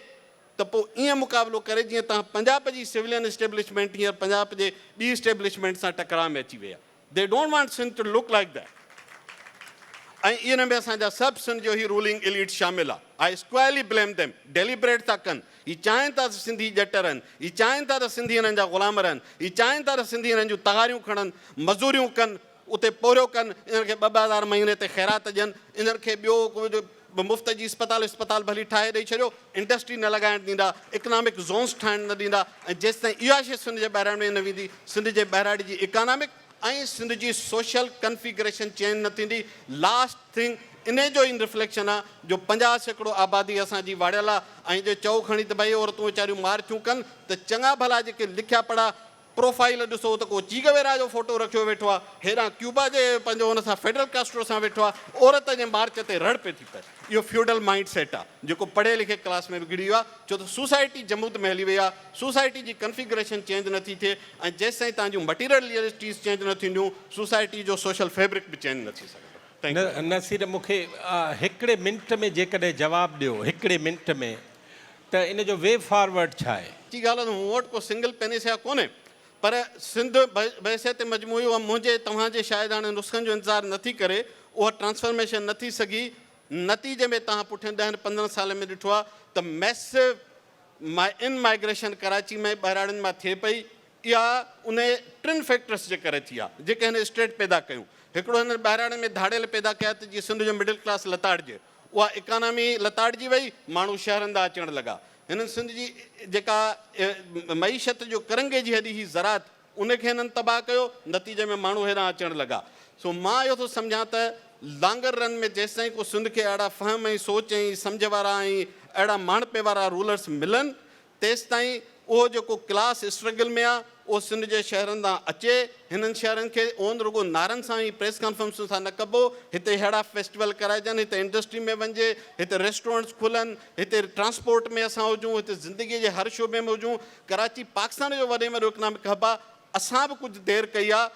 ته پوء ائين مقابلو ڪري جيئن توهان پنجاب جي سولين اسٽيبلشمينٽ هينئر پنجاب جي ٻي اسٽيبلشمينٽ سان ٽڪراء ۾ اچي وئي آهي. They don't want Sindh to look like that ۽ ان ۾ اسان جا سڀ سنڌ جو هي رولنگ اليٽ شامل آ I squarely blame them deliberate ٿا ڪن هي چاهين ٿا ته سنڌي ڄٽ رهن هي چاهين ٿا ته سنڌي هنن جا غلام رهن هي چاهين ٿا ته سنڌي هنن جون تغاريون کڻن مزوريون ڪن اتي پورهيو ڪن انهن کي ٻه ٻه هزار مهيني تي خيرات ڏين انهن کي ٻيو به مفت جي اسپتال اسپتال ڀلي ٺاهي ڏئي ڇڏيو، انڊسٽري نه لڳائڻ ڏيندا، اڪنامڪ زونس ٺاهڻ نه ڏيندا ۽ جيستائين اها شيء سنڌ جي ٻهراڙي ۾ نه ويندي، سنڌ جي ٻهراڙي جي اڪانامڪ ۽ سنڌ جي سوشل ڪنفيگريشن چينج نه ٿيندي. لاسٽ ٿنگ انهي جو ئي رفليڪشن آ جو 50% آبادي اسان جي واڙيل آ ۽ جي چئو کڻي ته ڀئي عورتون ويچاريون مار ٿيون ڪن ته چڱا ڀلا جيڪي لکيا پڙها پروفائيل ڏسو ته ڪو چي گويرا جو فوٽو رکيو ويٺو آ، هيڏانهن ڪيوبا جي پنهنجو ان سان فيڊل ڪاسٽرو سان ويٺو آ، عورت جي مارچ تي رڙ پئي ٿي پئي. اهو فيوڊل مائنڊ سيٽ آ، جيڪو پڙهئي لکئي ڪلاس ۾ به گهڙي ويو آ، ڇو ته سوسائٽي جمود ۾ هلي وئي آ، سوسائٽي جي ڪنفيگريشن چينج نه ٿي ٿئي ۽ جيستائين توهان جون مٽيريل ريئلٽيز چينج نه ٿينديون، سوسائٽي جو سوشل فيبرڪ به چينج نه ٿي سگهندو. Thank you. Naseer مون کي هڪڙي منٽ ۾ جيڪڏهن جواب ڏيو، هڪڙي منٽ ۾، ته ان جو وي فارورڊ ڇا آهي؟ سچي ڳالهه آهي ته مون وٽ ڪو سنگل پينيسيا ڪونهي پر سنڌ بحيثيت مجموعي اها منهنجي توهان جي شايد هاڻي نسخن جو انتظار نه ٿي ڪري، اها ٽرانسفرميشن نه ٿي سگهي، نتيجي ۾ توهان پٺين ڏهن پندرهن سالن ۾ ڏٺو آهي ته ميسو ان مائگريشن ڪراچي ۾ ٻهراڙين مان ٿئي پئي، اها انهي ٽن فيڪٽرس جي ڪري ٿي آهي جيڪي هن اسٽيٽ پيدا ڪيون، هڪڙو هنن ٻهراڙين ۾ ڌاڙيل پيدا ڪيا ته جيئن سنڌ جو مڊل ڪلاس لتاڙجي، اها اڪانامي لتاڙجي وئي، ماڻهو شهرن ڏانهن اچڻ لڳا. هنن سنڌ جي جيڪا معيشت جو ڪرنگهي جي هڏي هئي زراعت، ان کي هنن تباهه ڪيو، نتيجي ۾ ماڻهو هيڏانهن اچڻ لڳا. سو مان اهو ٿو سمجهان ته لانگر رن ۾ جيستائين ڪو سنڌ کي اهڙا فهم ۽ سوچ ۽ سمجهه وارا ۽ اهڙا ماڻهپي وارا رولرس ملن، تيستائين اهو جيڪو ڪلاس اسٽرگل ۾ آ اهو سنڌ جي شهرن ڏانهن اچي، هنن شهرن کي اون رڳو نعرن سان ۽ پريس ڪانفرنسن سان نه ڪبو، هتي ههڙا فيسٽيول ڪرائجن، هتي انڊسٽري ۾ وڃجي، هتي ريسٽورنٽس کلن، هتي ٽرانسپورٽ ۾ اسان هجون، هتي زندگي جي هر شعبي ۾ هجون، ڪراچي پاڪستان جو وڏي ۾ وڏو اڪنامڪ هب آ، اسان به ڪجهه دير ڪئي آ،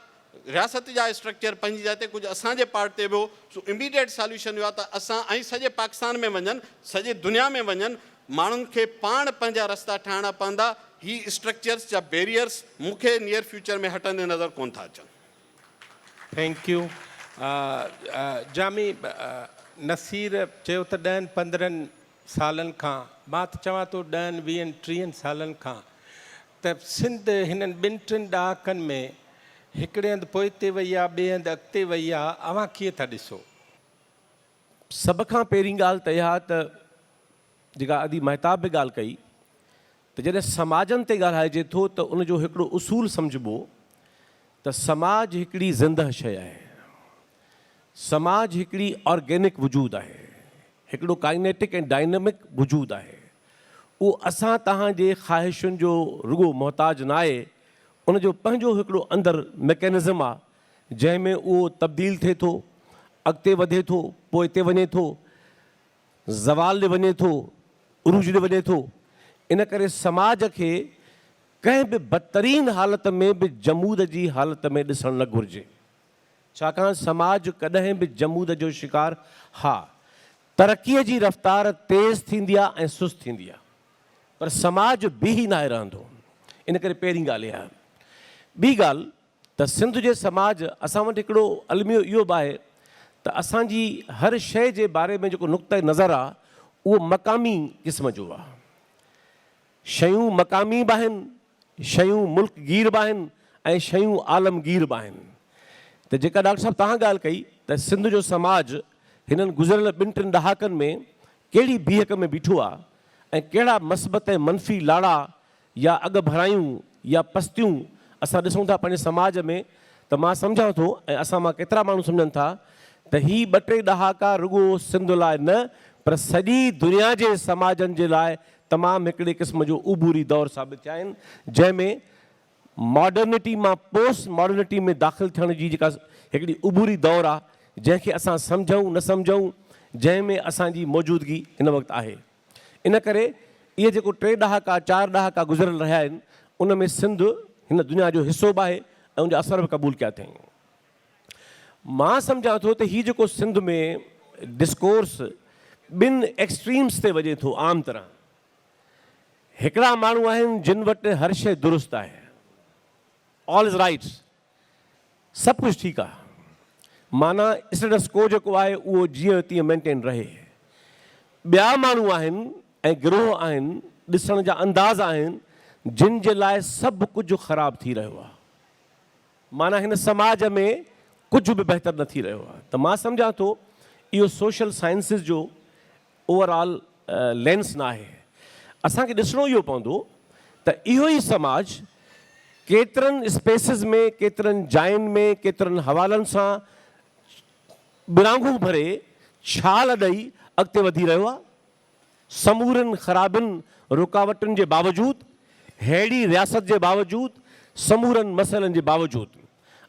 رياست جا اسٽرڪچر پنهنجي جاء تي ڪجهه اسان جي پارٽ تي به هو، سو اميڊيٽ ساليوشن اهو آ ته اسان ۽ سڄي پاڪستان ۾ وڃن، سڄي دنيا ۾ وڃن، ماڻهن کي پاڻ پنهنجا رستا ٺاهڻا پوندا، هي اسٽرڪچرس جا بيريئرس مون کي نيئر فيوچر ۾ هٽندي نظر ڪونه ٿا اچن. Thank you Jami Naseer چيو ته ڏهن پندرهن سالن کان مان ته چوان ٿو ڏهن ويهن ٽيهن سالن کان ته سنڌ هنن ٻن ٽن ڏهاڪن ۾ هڪڙي هنڌ پوئتي وئي آ ٻئي هنڌ اڳتي وئي آ اوهان ڪيئن ٿا ڏسو؟ سڀ کان پهرين ڳالهه ته اها ته جيڪا ادي مهتاب به ڳالهه ڪئي ته جڏهن سماجن تي ڳالهائجي ٿو ته ان جو هڪڙو اصول سمجهبو ته سماج هڪڙي زندهه شيء آهي. سماج هڪڙي آرگينڪ وجود آهي. هڪڙو ڪائنيٽڪ ۽ ڊائنامڪ وجود آهي. اهو اسان توهان جي خواهشن جو رڳو محتاج ناهي، ان جو پنهنجو هڪڙو اندر ميڪينزم آهي جنهن ۾ اهو تبديل ٿئي ٿو، اڳتي وڌي ٿو، پوئتي وڃي ٿو، زوال ڏي وڃي ٿو، عروج ڏي وڃي ٿو. ان ڪري سماج کي ڪنهن به بدترين حالت ۾ به جمود جي حالت ۾ ڏسڻ نه گهرجي. ڇاڪاڻ سماج ڪڏهن به جمود جو شڪار ها ترقيء جي رفتار تيز ٿيندي آ ۽ سست ٿيندي آ پر سماج بيهي ناهي رهندو. ان ڪري پهرين ڳالهه اها. ٻي ڳالهه ته سنڌ جي سماج اسان وٽ هڪڙو الميو اهو به آهي ته اسان جي هر شيء جي باري ۾ جيڪو نقطه نظر آ اهو مقامي قسم جو آ. شيون مقامي به آهن، شيون ملڪ گير به آهن ۽ شيون عالمگير به آهن. ته جيڪا ڊاڪٽر صاحب توهان ڳالهه ڪئي ته سنڌ جو سماج هنن گذريل ٻن ٽن ڏهاڪن ۾ ڪهڙي بيهڪ ۾ بيٺو آ ۽ ڪهڙا مثبت ۽ منفي لاڙا يا اڳڀرايون يا پستيون اسان ڏسون ٿا پنهنجي سماج ۾ ته مان سمجهان ٿو ۽ اسان مان ڪيترا ماڻهو سمجهن ٿا ته هي ٻه ٽي ڏهاڪا رڳو سنڌ لاء نه پر سڄي دنيا جي سماجن جي لاء تمام هڪڙي قسم جو عبوري دور ثابت ٿيا آهن جنهن ۾ ماڊرنٽي مان پوسٽ ماڊرنٽي ۾ داخل ٿيڻ جي جيڪا هڪڙي عبوري دور آ جنهن کي اسان سمجهون نه سمجهون جنهن ۾ اسان جي موجودگي هن وقت آهي. ان ڪري اهي جيڪو ٽي ڏهاڪا چار ڏهاڪا گذريل رهيا آهن ان ۾ سنڌ هن دنيا جو حصو به آهي ۽ ان جا اثر به قبول ڪيا اٿائين. مان سمجهان ٿو ته هي جيڪو سنڌ ۾ ڊسڪورس ٻن ايڪسٽريمز تي وڃي ٿو عام طرح هڪڙا ماڻهو آهن جن وٽ هر شيء درست آهي آل از رائيٽ سڀ ڪجهه ٺيڪ آ معنيٰ اسٽيٽس ڪو جيڪو آهي اهو جيئن تيئن مينٽين رهي. ٻيا ماڻهو آهن ۽ گروهه آهن، ڏسڻ جا انداز آهن جن جي لاء سڀ ڪجهه خراب ٿي رهيو آ. معنيٰ هن سماج ۾ ڪجهه به بهتر نه ٿي رهيو آ ته مان سمجهان ٿو اهو سوشل سائنسز جو اوور آل لينس نه آهي. اسان کي ڏسڻو اهو پوندو ته اهو ئي سماج. ڪيترن اسپيسز ۾ ڪيترن جاين ۾ ڪيترن حوالن سان ٻرانگهون ڀري ڇال ڏئي اڳتي وڌي رهيو آهي. سمورين خرابين رڪاوٽن جي باوجود، ههڙي رياست جي باوجود، سمورن مسئلن جي باوجود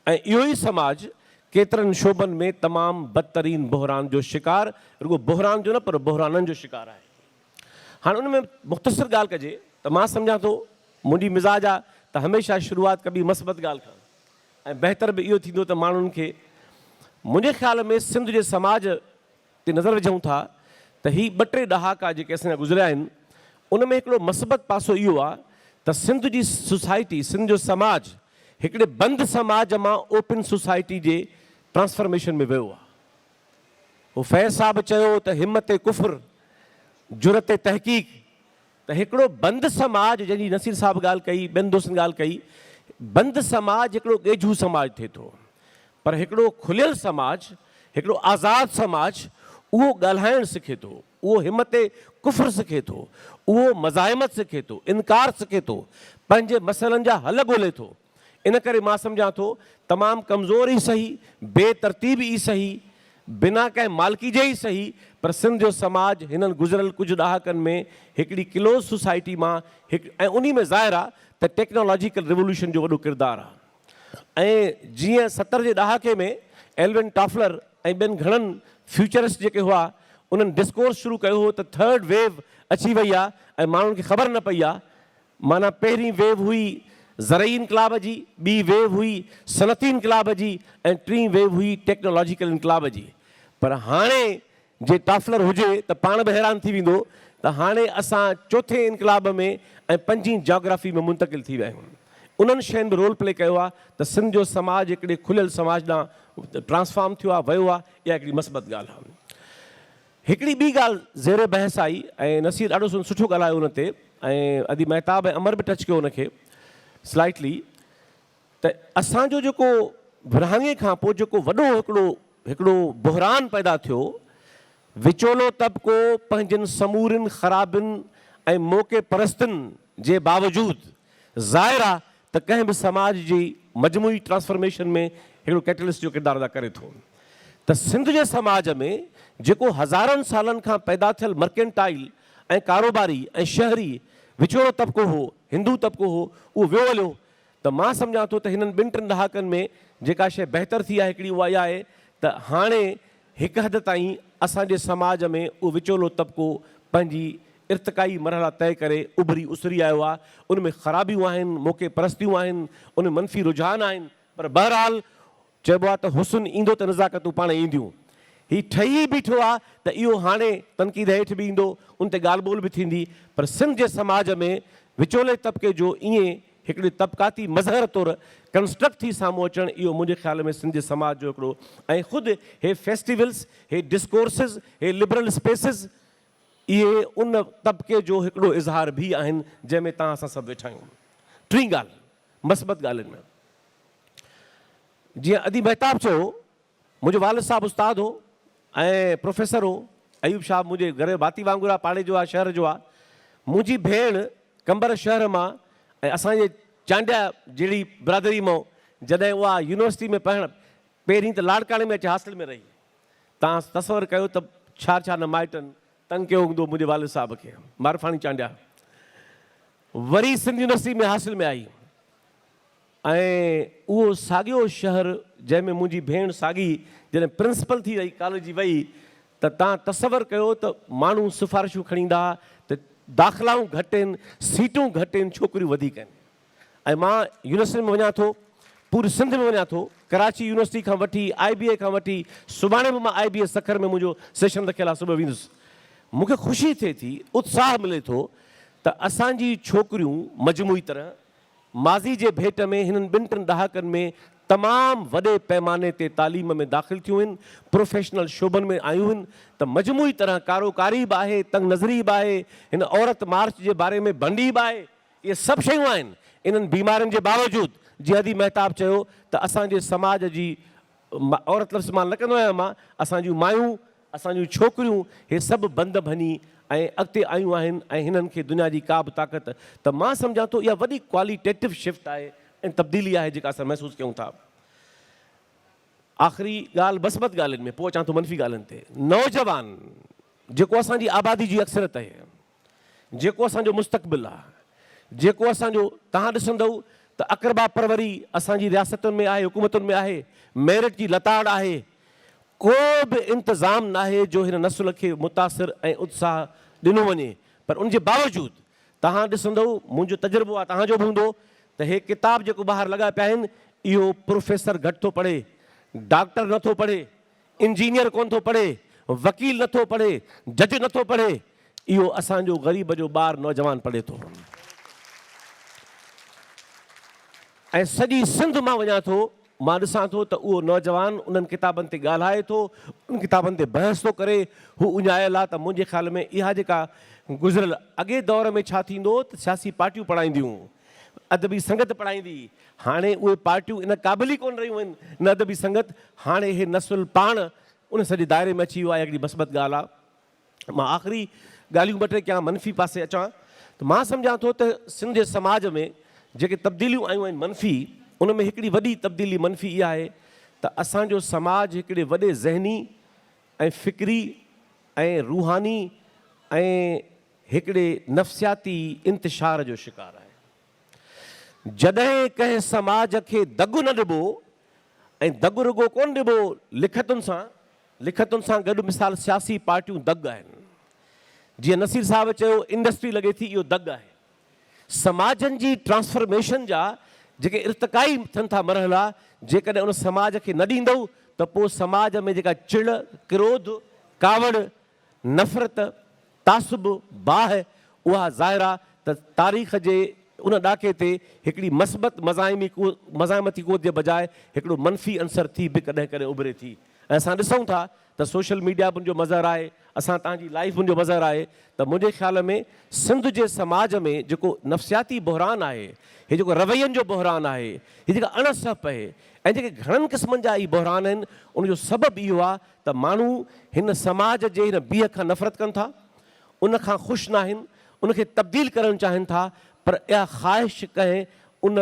۽ اهو ئي سماج ڪيترن شعبن ۾ تمام بدترين بحران جو شڪار، رڳو بحران جو نه پر بحرانن جو شڪار آهي. هاڻ ان ۾ مختصر ڳالهه ڪجي ته مان سمجهان ٿو منهنجي مزاج آ ته هميشه شروعات ڪبي مثبت ڳالهه کان ۽ بهتر به اهو ٿيندو ته ماڻهن کي منهنجي خيال ۾ سنڌ جي سماج تي نظر وجهون ٿا ته هي ٻه ٽي ڏهاڪا جيڪي اسان جا گذريا آهن ان ۾ هڪڙو مثبت پاسو اهو آ ته سنڌ جي سوسائٽي سنڌ جو سماج هڪڙي بند سماج مان اوپن سوسائٽي جي ٽرانسفرميشن ۾ ويو آ. هو فيض صاحب چيو ته همت ڪفر جرئت تحقيق ته هڪڙو بند سماج جنهن جي نصير صاحب ڳالهه ڪئي ٻين دوستن ڳالهه ڪئي بند سماج هڪڙو ڳيجهو سماج ٿئي ٿو پر هڪڙو کليل سماج هڪڙو آزاد سماج اهو ڳالهائڻ سکي ٿو اهو همت ڪفر سکي ٿو اهو مزاحمت سکي ٿو انڪار سکي ٿو پنهنجي مسئلن جا حل ڳولي ٿو ان ڪري مان سمجهان ٿو تمام ڪمزور ئي سهي، بي ترتيب ئي سهي، بنا ڪنهن مالڪي جي ئي سهي پر سنڌ جو سماج هنن گذريل ڪجهه ڏهاڪن ۾ هڪڙي ڪلوز سوسائٽي مان هڪ ۽ انهي ۾ ظاهر آ ته ٽيڪنالاجيڪل ريولوشن جو وڏو ڪردار آ ۽ جيئن 70 جي ڏهاڪي ۾ ايلون ٽافلر ۽ ٻين گهڻن فيوچرسٽ جيڪي هئا انهن ڊسڪورس شروع ڪيو هو ته ٿرڊ ويو اچي وئي آ ۽ ماڻهن کي خبر نه پئي آ معنيٰ پهرين ويو هئي زرعي انقلاب جي، ٻي ويو هئي صنعتي انقلاب جي ۽ ٽين ويو هئي ٽيڪنالاجيڪل انقلاب جي. پر هاڻي جي ٽافلر هجي ته پاڻ به حيران ٿي ويندو ته هاڻي اسان چوٿين انقلاب ۾ ۽ پنجين جاگرافي ۾ منتقل ٿي ويا آهيون. انهن شين به رول پلي ڪيو آهي ته سنڌ جو سماج هڪڙي کليل سماج ڏانهن ٽرانسفارم ٿيو آهي، ويو آهي، اها هڪڙي مثبت ڳالهه آهي. هڪڙي ٻي ڳالهه زير بحث آئي ۽ نصير ڏاڍو سٺو ڳالهايو ان تي ۽ ادي مهتاب ۽ امر به ٽچ ڪيو ان کي سلائٽلي ته اسان جو جيڪو ورهاڱي کان پوء جيڪو وڏو هڪڙو هڪڙو بحران پيدا ٿيو وچولو طبقو پنهنجن سمورين خرابين ۽ موقعي پرستين جي باوجود ظاهر آ ته ڪنهن به سماج جي مجموعي ٽرانسفرميشن ۾ هڪڙو ڪيٽلسٽ جو ڪردار ادا ڪري ٿو ته سنڌ جي سماج ۾ جيڪو هزارن سالن کان پيدا ٿيل مرڪينٽائيل ۽ ڪاروباري ۽ شهري وچولو طبقو هو، هندو طبقو هو، اهو ويو هليو ته مان سمجهان ٿو ته هنن ٻن ٽن ڏهاڪن ۾ جيڪا شيء بهتر ٿي آهي هڪڙي اها اها آهي ته هاڻي هڪ حد تائين اسان جي سماج ۾ اهو وچولو طبقو پنهنجي ارتقائي مرحلا طئي ڪري اڀري اسري آيو آهي، ان ۾ خرابيون آهن، موقعي پرستيون آهن، ان ۾ منفي رجحان آهن پر بهرحال چئبو آهي ته حسن ايندو ته نزاڪتون پاڻ اينديون. هي ٺهي ئي بيٺو آهي ته اهو هاڻي تنقيد هيٺ به ايندو، ان تي ڳالهه ٻولهه به ٿيندي پر سنڌ جي سماج ۾ وچولي طبقي جو ائين هڪڙي طبقاتي مظهر طور ڪنسٽرڪٽ ٿي سامهون اچڻ اهو منهنجي خيال ۾ سنڌ جي سماج جو هڪڙو ۽ خود هي فيسٽيولز، هي ڊسڪورسز، هي لبرل اسپيسز اهي ان طبقي جو هڪڙو اظهار به آهن جنهن ۾ توهان اسان سڀ ويٺا آهيون. ٽين ڳالهه مثبت ڳالهين ۾ جيئن ادي مهتاب چيو منهنجو والد صاحب استاد هو ۽ پروفيسر هو. ايوب شاهه منهنجي گهر جو ڀاتي وانگر آهي، پاڙي جو آهي، شهر جو آهي. منهنجي ڀيڻ قمبر شهر مان ۽ اسان جي چانڊيا جهڙي برادري مان جڏهن اها يونيورسٽي ۾ پڙهڻ پهرين ته لاڙڪاڻي ۾ اچي هاسٽل ۾ رهي. توهان تصور ڪيو ته ڇا ڇا نه مائٽن تنگ ڪيو هوندو منهنجي والد صاحب کي. معرفاڻي چانڊيا وري سنڌ يونيورسٽي ۾ هاسٽل ۾ آئي. ۽ اهو ساڳيو شهر جنهن ۾ منهنجي ڀيڻ ساڳي جڏهن پرنسپل ٿي وئي ڪاليج جي وئي ته تان تصور ڪيو ته ماڻهو سفارشون کڻي ايندا ها ته داخلائون گهٽ آهن سيٽون گهٽ آهن ڇوڪريون وڌيڪ آهن ۽ مان يونيورسٽين ۾ وڃان ٿو پوري سنڌ ۾ وڃان ٿو ڪراچي يونيورسٽي کان وٺي آء بي اي کان وٺي سڀاڻي به مان آء بي اي سکر ۾ منهنجو سيشن رکيل آهي صبح ويندس مون کي خوشي ٿئي ٿي اتساهه ملي ٿو ته اسان جي ڇوڪريون مجموعي طرح ماضي جي ڀيٽ ۾ هنن ٻن ٽن ڏهاڪن ۾ تمام وڏي پئماني تي تعليم ۾ داخل ٿيون هن، پروفيشنل شعبن ۾ آيون هن ته مجموعي طرح ڪارو ڪاري به آهي، تنگ نظري به آهي، هن عورت مارچ جي باري ۾ ڀنڊي به آهي، اهي سڀ شيون آهن، انهن بيمارين جي باوجود جيئن ادي مهتاب چيو ته اسان جي سماج جي عورت لفظ استعمال نه ڪندو آهيان مان، اسان جون مايون، اسان جون ڇوڪريون هي سڀ بند ڀڃي ۽ اڳتي آيون آهن ۽ هنن کي دنيا جي ڪا به طاقت ته مان سمجهان ٿو اها وڏي ڪواليٽيٽو شفٽ آهي ۽ تبديلي آهي جيڪا اسان محسوس ڪيون ٿا. آخري ڳالهه مثبت ڳالهين ۾ پوء اچان ٿو منفي ڳالهين تي. نوجوان جيڪو اسان جي آبادي جي اڪثريت آهي، جيڪو اسان جو مستقبل آهي، جيڪو اسان جو توهان ڏسندؤ ته اقربا پروري اسان جي رياستن ۾ آهي، حڪومتن ۾ آهي، ميرٽ جي لتاڙ آهي، ڪو به انتظام ناهي جو هن نسل کي متاثر ۽ اتساهه ڏنو وڃي پر ان جي باوجود توهان ڏسندؤ منهنجو تجربو آهي توهان جو به هوندو ته هي ڪتاب جيڪو ٻاهر لڳا پيا آهن اهو پروفيسر گهٽ ٿو پڙهي، ڊاڪٽر نه ٿو پڙهي، انجنيئر ڪونه ٿو پڙهي، وڪيل نه ٿو پڙهي، جج نه ٿو پڙهي، اهو اسان جو غريب جو ٻار نوجوان پڙهي ٿو. ۽ سڄي سنڌ مان وڃان ٿو، مان ڏسان ٿو ته اهو نوجوان انهن ڪتابن تي ڳالهائي ٿو، انهن ڪتابن تي بحث ٿو ڪري، هو اڃايل آ ته منهنجي خيال ۾ اها جيڪا گذريل اڳي دور ۾ ڇا ٿيندو هو ته سياسي پارٽيون پڙهائينديون هيون، ادبي سنگت پڙهائيندي هئي، هاڻي اهي پارٽيون ان قابل ئي ڪونه رهيون آهن نه ادبي سنگت، هاڻي هي نسل پاڻ ان سڄي دائري ۾ اچي ويو آهي، هڪڙي مثبت ڳالهه آ. مان آخري ڳالهيون ٻه ٽي ڪيان منفي پاسي اچان ته مان سمجهان ٿو ته سنڌ جي سماج ۾ جيڪي تبديليون آيون آهن منفي ان ۾ هڪڙي وڏي تبديلي منفي اها آهي ته اسان جو سماج هڪڙي وڏي ذهني ۽ فڪري ۽ روحاني ۽ هڪڙي نفسياتي انتشار جو شڪار آهي. جڏهن ڪنهن سماج کي دڳ نه ڏبو ۽ دڳ رڳو ڪونه ڏبو لکتن سان، لکتن سان گڏ مثال سياسي پارٽيون دڳ آهن. جيئن نصير صاحب چيو انڊسٽري لڳي ٿي اهو دڳ آهي. سماجن جي ٽرانسفرميشن جا جيڪي ارتقائي ٿين ٿا مرحلا جيڪڏهن ان سماج کي نه ڏيندؤ ته پوء سماج ۾ جيڪا چڙ، ڪروڌ، ڪاوڙ، نفرت، تعصب، باهه اها ظاهر آ ته تاريخ جي ان ڏاڪي تي هڪڙي مثبت مزاحمي مزاحمتي قوت جي بجاء هڪڙو منفي عنصر ٿي به ڪڏهن ڪڏهن اڀري ٿي ۽ اسان ڏسون ٿا ته سوشل ميڊيا به ان جو مظهر آهي، اسان توهان جي لائيف به ان جو مظهر آهي ته منهنجي خيال ۾ سنڌ جي سماج ۾ جيڪو نفسياتي بحران آهي، هي جيڪو روين جو بحران آهي، هي جيڪا اڻ سهپ اهي ۽ جيڪي گهڻن قسمن جا هي بحران آهن ان جو سبب اهو آ ته ماڻهو هن سماج جي هن بيهه کان نفرت ڪن ٿا، ان کان خوش ناهن، ان کي تبديل ڪرڻ چاهين ٿا پر اها خواهش ڪنهن ان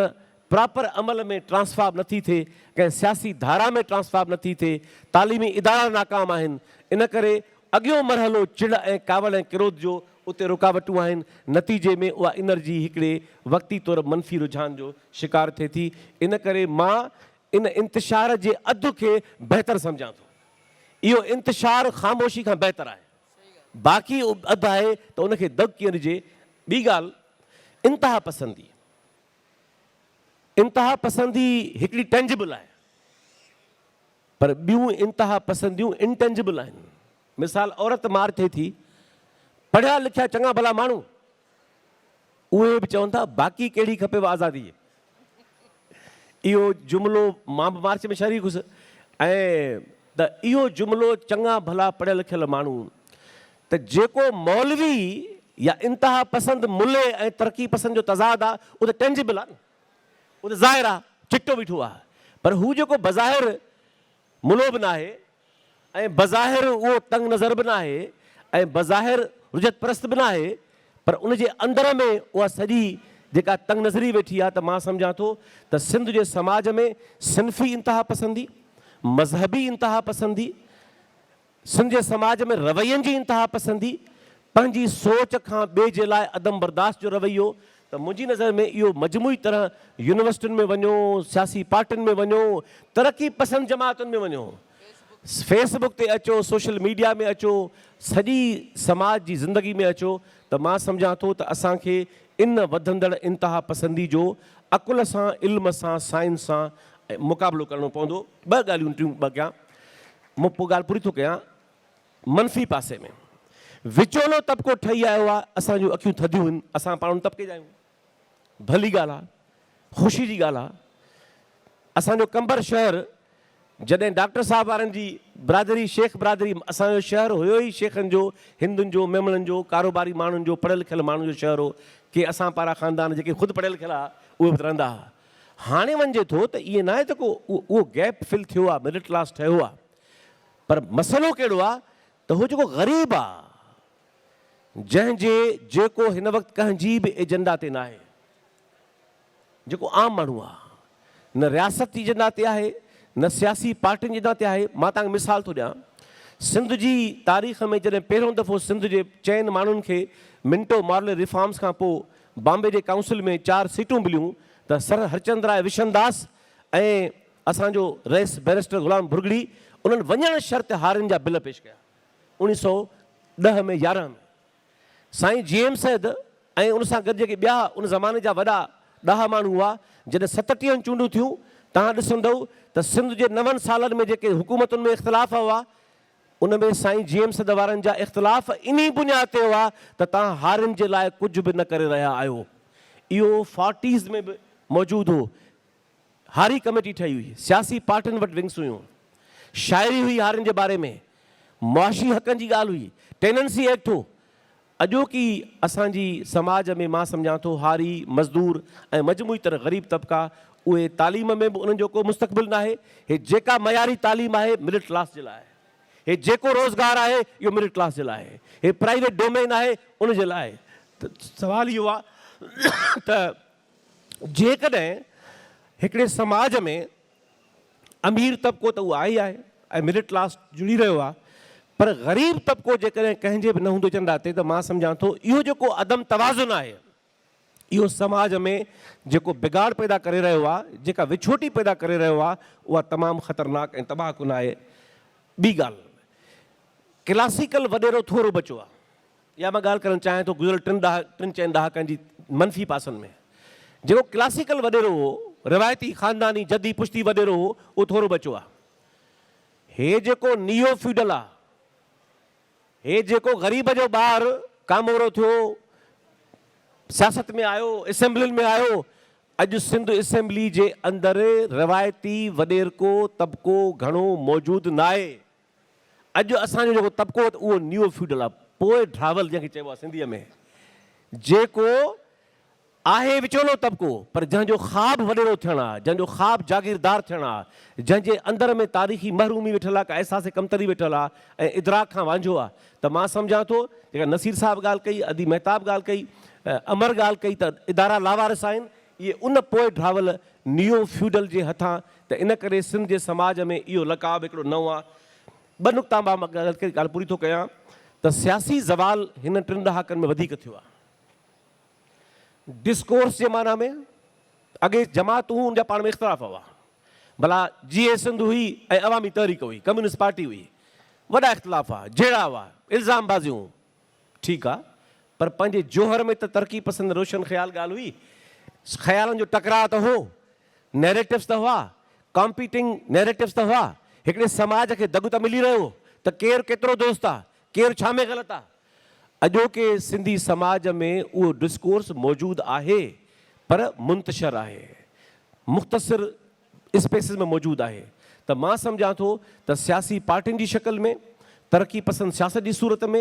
پراپر عمل ۾ ٽرانسفارم نٿي ٿئي، ڪنهن سياسي ڌارا ۾ ٽرانسفارم نٿي ٿئي، تعليمي ادارا ناڪام آهن، ان ڪري اڳيون مرحلو چڙ ۽ ڪاوڙ ۽ ڪروڌ جو اتي رڪاوٽون آهن، نتيجي ۾ اها انرجي هڪڙي وقتي طور منفي رجحان جو شڪار ٿئي ٿي، ان ڪري مان ان انتشار جي اڌ کي بهتر سمجهان ٿو. اهو انتشار خاموشي کان بهتر آهي. باقي اڌ آهي ته ان کي دڳ ڪيئن ڏجي. ٻي ڳالهه انتها پسندي. انتها پسندي هڪڙي ٽينجبل آهي پر ٻيون انتها پسنديون انٽينجبل آهن. مثال عورت مار ٿئي ٿي، پڙهيا لکيا چڱا ڀلا ماڻهو اهي به چون ٿا باقي ڪهڙي کپيو آزادي. اهو جملو مان به مارچ ۾ شريڪ هيس ۽ ته اهو جملو چڱا ڀلا پڙهيل لکيل ماڻهو ته جيڪو مولوي يا انتها پسند ملي ۽ ترقي پسند جو تضاد آ اهو ته ٽينجبل آ نه اهو ته ظاهر آ چٽو بيٺو آ پر هو جيڪو بظاهر ملو به ناهي ۽ بظاهر اهو تنگ نظر به ناهي ۽ بظاهر رجعت پرست به ناهي پر ان جي اندر ۾ اها سڄي جيڪا تنگ نظري ويٺي آهي ته مان سمجهان ٿو ته سنڌ جي سماج ۾ صنفي انتها پسندي، مذهبي انتها پسندي، سنڌ جي سماج ۾ روين جي انتها پسندي، پنهنجي سوچ کان ٻئي جي لاء عدم برداشت جو رويو ته منهنجي نظر ۾ اهو مجموعي طرح يونيورسٽين ۾ وڃو، سياسي پارٽين ۾ وڃو، ترقي پسند جماعتن ۾ وڃو، فيس بڪ تي اچو، سوشل ميڊيا ۾ اچو، سڄي سماج جي زندگي ۾ اچو ته مان سمجهان ٿو ته اسان کي ان وڌندڙ انتها پسندي جو عقل سان، علم سان، سائنس سان مقابلو ڪرڻو پوندو. ٻه ڳالهيون ٽيون ٻه ڪيان مون پوء ڳالهه پوري ٿو ڪيان. منفي پاسي ۾ وچولو طبقو ٺهي آيو آهي، اسان جون اکيون ٿڌيون آهن، اسان پاڻ ان طبقي جا آهيون، ڀلي ڳالهه آهي، خوشي جي ڳالهه آهي. اسان جو قمبر شهر جڏهن ڊاڪٽر صاحب وارن جي برادري شيخ برادري اسان جو شهر هيو ئي شيخن جو، هندن جو، ميمڻن جو، ڪاروباري ماڻهن جو، پڙهيل لکيل ماڻهن جو شهر هو، ڪي اسان پارا خاندان جيڪي خود پڙهيل لکيل هئا اهي به رهندا هئا. هاڻي وڃجي ٿو ته ائين ناهي ته ڪو اهو گيپ فل ٿيو آهي، مڊل ڪلاس ٺهيو آهي، پر مسئلو ڪهڙو آ ته هو جيڪو غريب آ جنهن جي جيڪو هن وقت ڪنهن جي به ايجنڊا تي ناهي جيڪو عام ماڻهو آ. نه رياست جي ايجنڊا تي آهي، نه سياسي پارٽين جي ايجنڊا تي آهي. مان توهان کي مثال ٿو ڏيان، سنڌ جي تاريخ ۾ جڏهن پهريون دفعو سنڌ جي چئن ماڻهن کي منٽو مارلي ريفارمز کان پوء بامبي جي ڪائونسل ۾ چار سيٽون مليون ته سر هرچند راء وشنداس ۽ اسان جو رئيس بئريسٽر غلام ڀرڳڙي انهن وڃڻ شرط هارين جا بل پيش ڪيا 1910 ۾ 11 ۾. سائين جي ايم سيد ۽ ان سان گڏ جيڪي ٻيا ان زماني جا وڏا ڏاها ماڻهو هئا، جڏهن ستٽيهن چونڊون ٿيون، توهان ڏسندؤ ته سنڌ جي نون سالن ۾ جيڪي حڪومتن ۾ اختلاف هئا، ان ۾ سائين جي ايم سيد وارن جا اختلاف انهي بنياد تي هئا ته توهان هارين جي لاء ڪجهه به نه ڪري رهيا آهيو. اهو فورٽيز ۾ به موجود هو. هاري ڪميٽي ٺهي هئي، سياسي پارٽين وٽ ونگس هيون، شاعري هئي هارين جي باري ۾، معاشي حقن جي ڳالهه هئي، ٽيننسي ايڪٽ هو. اڄوڪي اسان جي سماج ۾ مان سمجهان ٿو هاري، مزدور ۽ مجموعي طرح غريب طبقا اهي تعليم ۾ به انهن جو ڪو مستقبل ناهي، هي جيڪا معياري تعليم آهي مڊل ڪلاس جي لاء آهي، هي جيڪو روزگار آهي اهو مڊل ڪلاس جي لاء آهي، هي پرائيويٽ ڊومين آهي ان جي لاء آهي ته سوال اهو آهي ته جيڪڏهن هڪڙي سماج ۾ امير طبقو ته اهو آهي ئي آهي ۽ مڊل ڪلاس جڙي رهيو آهي پر غريب طبقو جيڪڏهن ڪنهن جي به نه هوندو ايجنڊا تي ته مان سمجهان ٿو اهو جيڪو عدم توازن آهي اهو سماج ۾ جيڪو بگاڙ پيدا ڪري رهيو آهي جيڪا وڇوٽي پيدا ڪري رهيو آهي اها تمام خطرناڪ ۽ تباهه ڪن آهي. ٻي ڳالهه ڪلاسيڪل وڏيرو ٿورو بچو آهي. اها مان ڳالهه ڪرڻ چاهيان ٿو گذريل ٽن ڏها ٽن چئن ڏهاڪن جي منفي پاسن ۾ جيڪو ڪلاسيڪل وڏيرو هو، روايتي خانداني جدي پشتي وڏيرو هو، اهو ٿورو بچو آهي. هي جيڪو نيو فيوڊل آهي، هي جيڪو غريب جو ٻار ڪامورو ٿيو، سياست ۾ آيو، اسيمبلين ۾ آيو، اڄ سنڌ اسيمبلي جي اندر روايتي وڏيرڪو طبقو گهڻو موجود ناهي. اڄ اسان جو جيڪو طبقو آهي اهو نيو فيوڊل آهي، پوء ڍاول جنهن کي چئبو آهي سنڌيء ۾، جيڪو آهي وچولو طبقو پر جنهن جو خواب وڏيرو ٿيڻ آهي، جنهن جو خواب جاگيردار ٿيڻ آهي، جنهن جي اندر ۾ تاريخي محرومي ويٺل آهي، ڪا احساس ڪمتري ويٺل آهي ۽ ادراڪ کان وانجهو آهي ته مان سمجهان ٿو جيڪا نصير صاحب ڳالهه ڪئي، ادي مهتاب ڳالهه ڪئي، امر ڳالهه ڪئي ته ادارا لاوارث آهن، اهي ان پوء ڍاول نيو فيوڊل جي هٿان ته ان ڪري سنڌ جي سماج ۾ اهو لقاب هڪڙو نئون آ. ٻه نقطا مان ڳالهه ڪري ڳالهه پوري ٿو ڪيان ته سياسي زوال هن ٽن ڏهاڪن ۾ وڌيڪ ٿيو آ. ڊسڪورس جي معنيٰ ۾ اڳي جماعتون ان جا پاڻ ۾ اختلاف هئا. ڀلا جيئي سنڌ هئي ۽ عوامي تحريڪ هئي، ڪميونسٽ پارٽي هئي، وڏا اختلاف هئا، جهيڙا هئا، الزام بازيون. ٺيڪ آ پر پنهنجي جوهر ۾ ته ترقي پسند روشن خيال ڳالهه هئي. خيالن جو ٽڪراء ته هو، نيريٽوز ته هئا، ڪامپيٽنگ نيريٽوز ته هئا. هڪڙي سماج کي دڳ ته ملي رهيو هو ته ڪير ڪيترو درست آ، ڪير ڇا ۾ غلط آ. اڄوڪي سنڌي سماج ۾ اهو ڊسڪورس موجود آهي پر منتشر آهي. مختصر اسپيسز ۾ موجود آهي ته مان سمجهان ٿو ته سياسي پارٽين جي شڪل ۾، ترقي پسند سياست جي صورت ۾،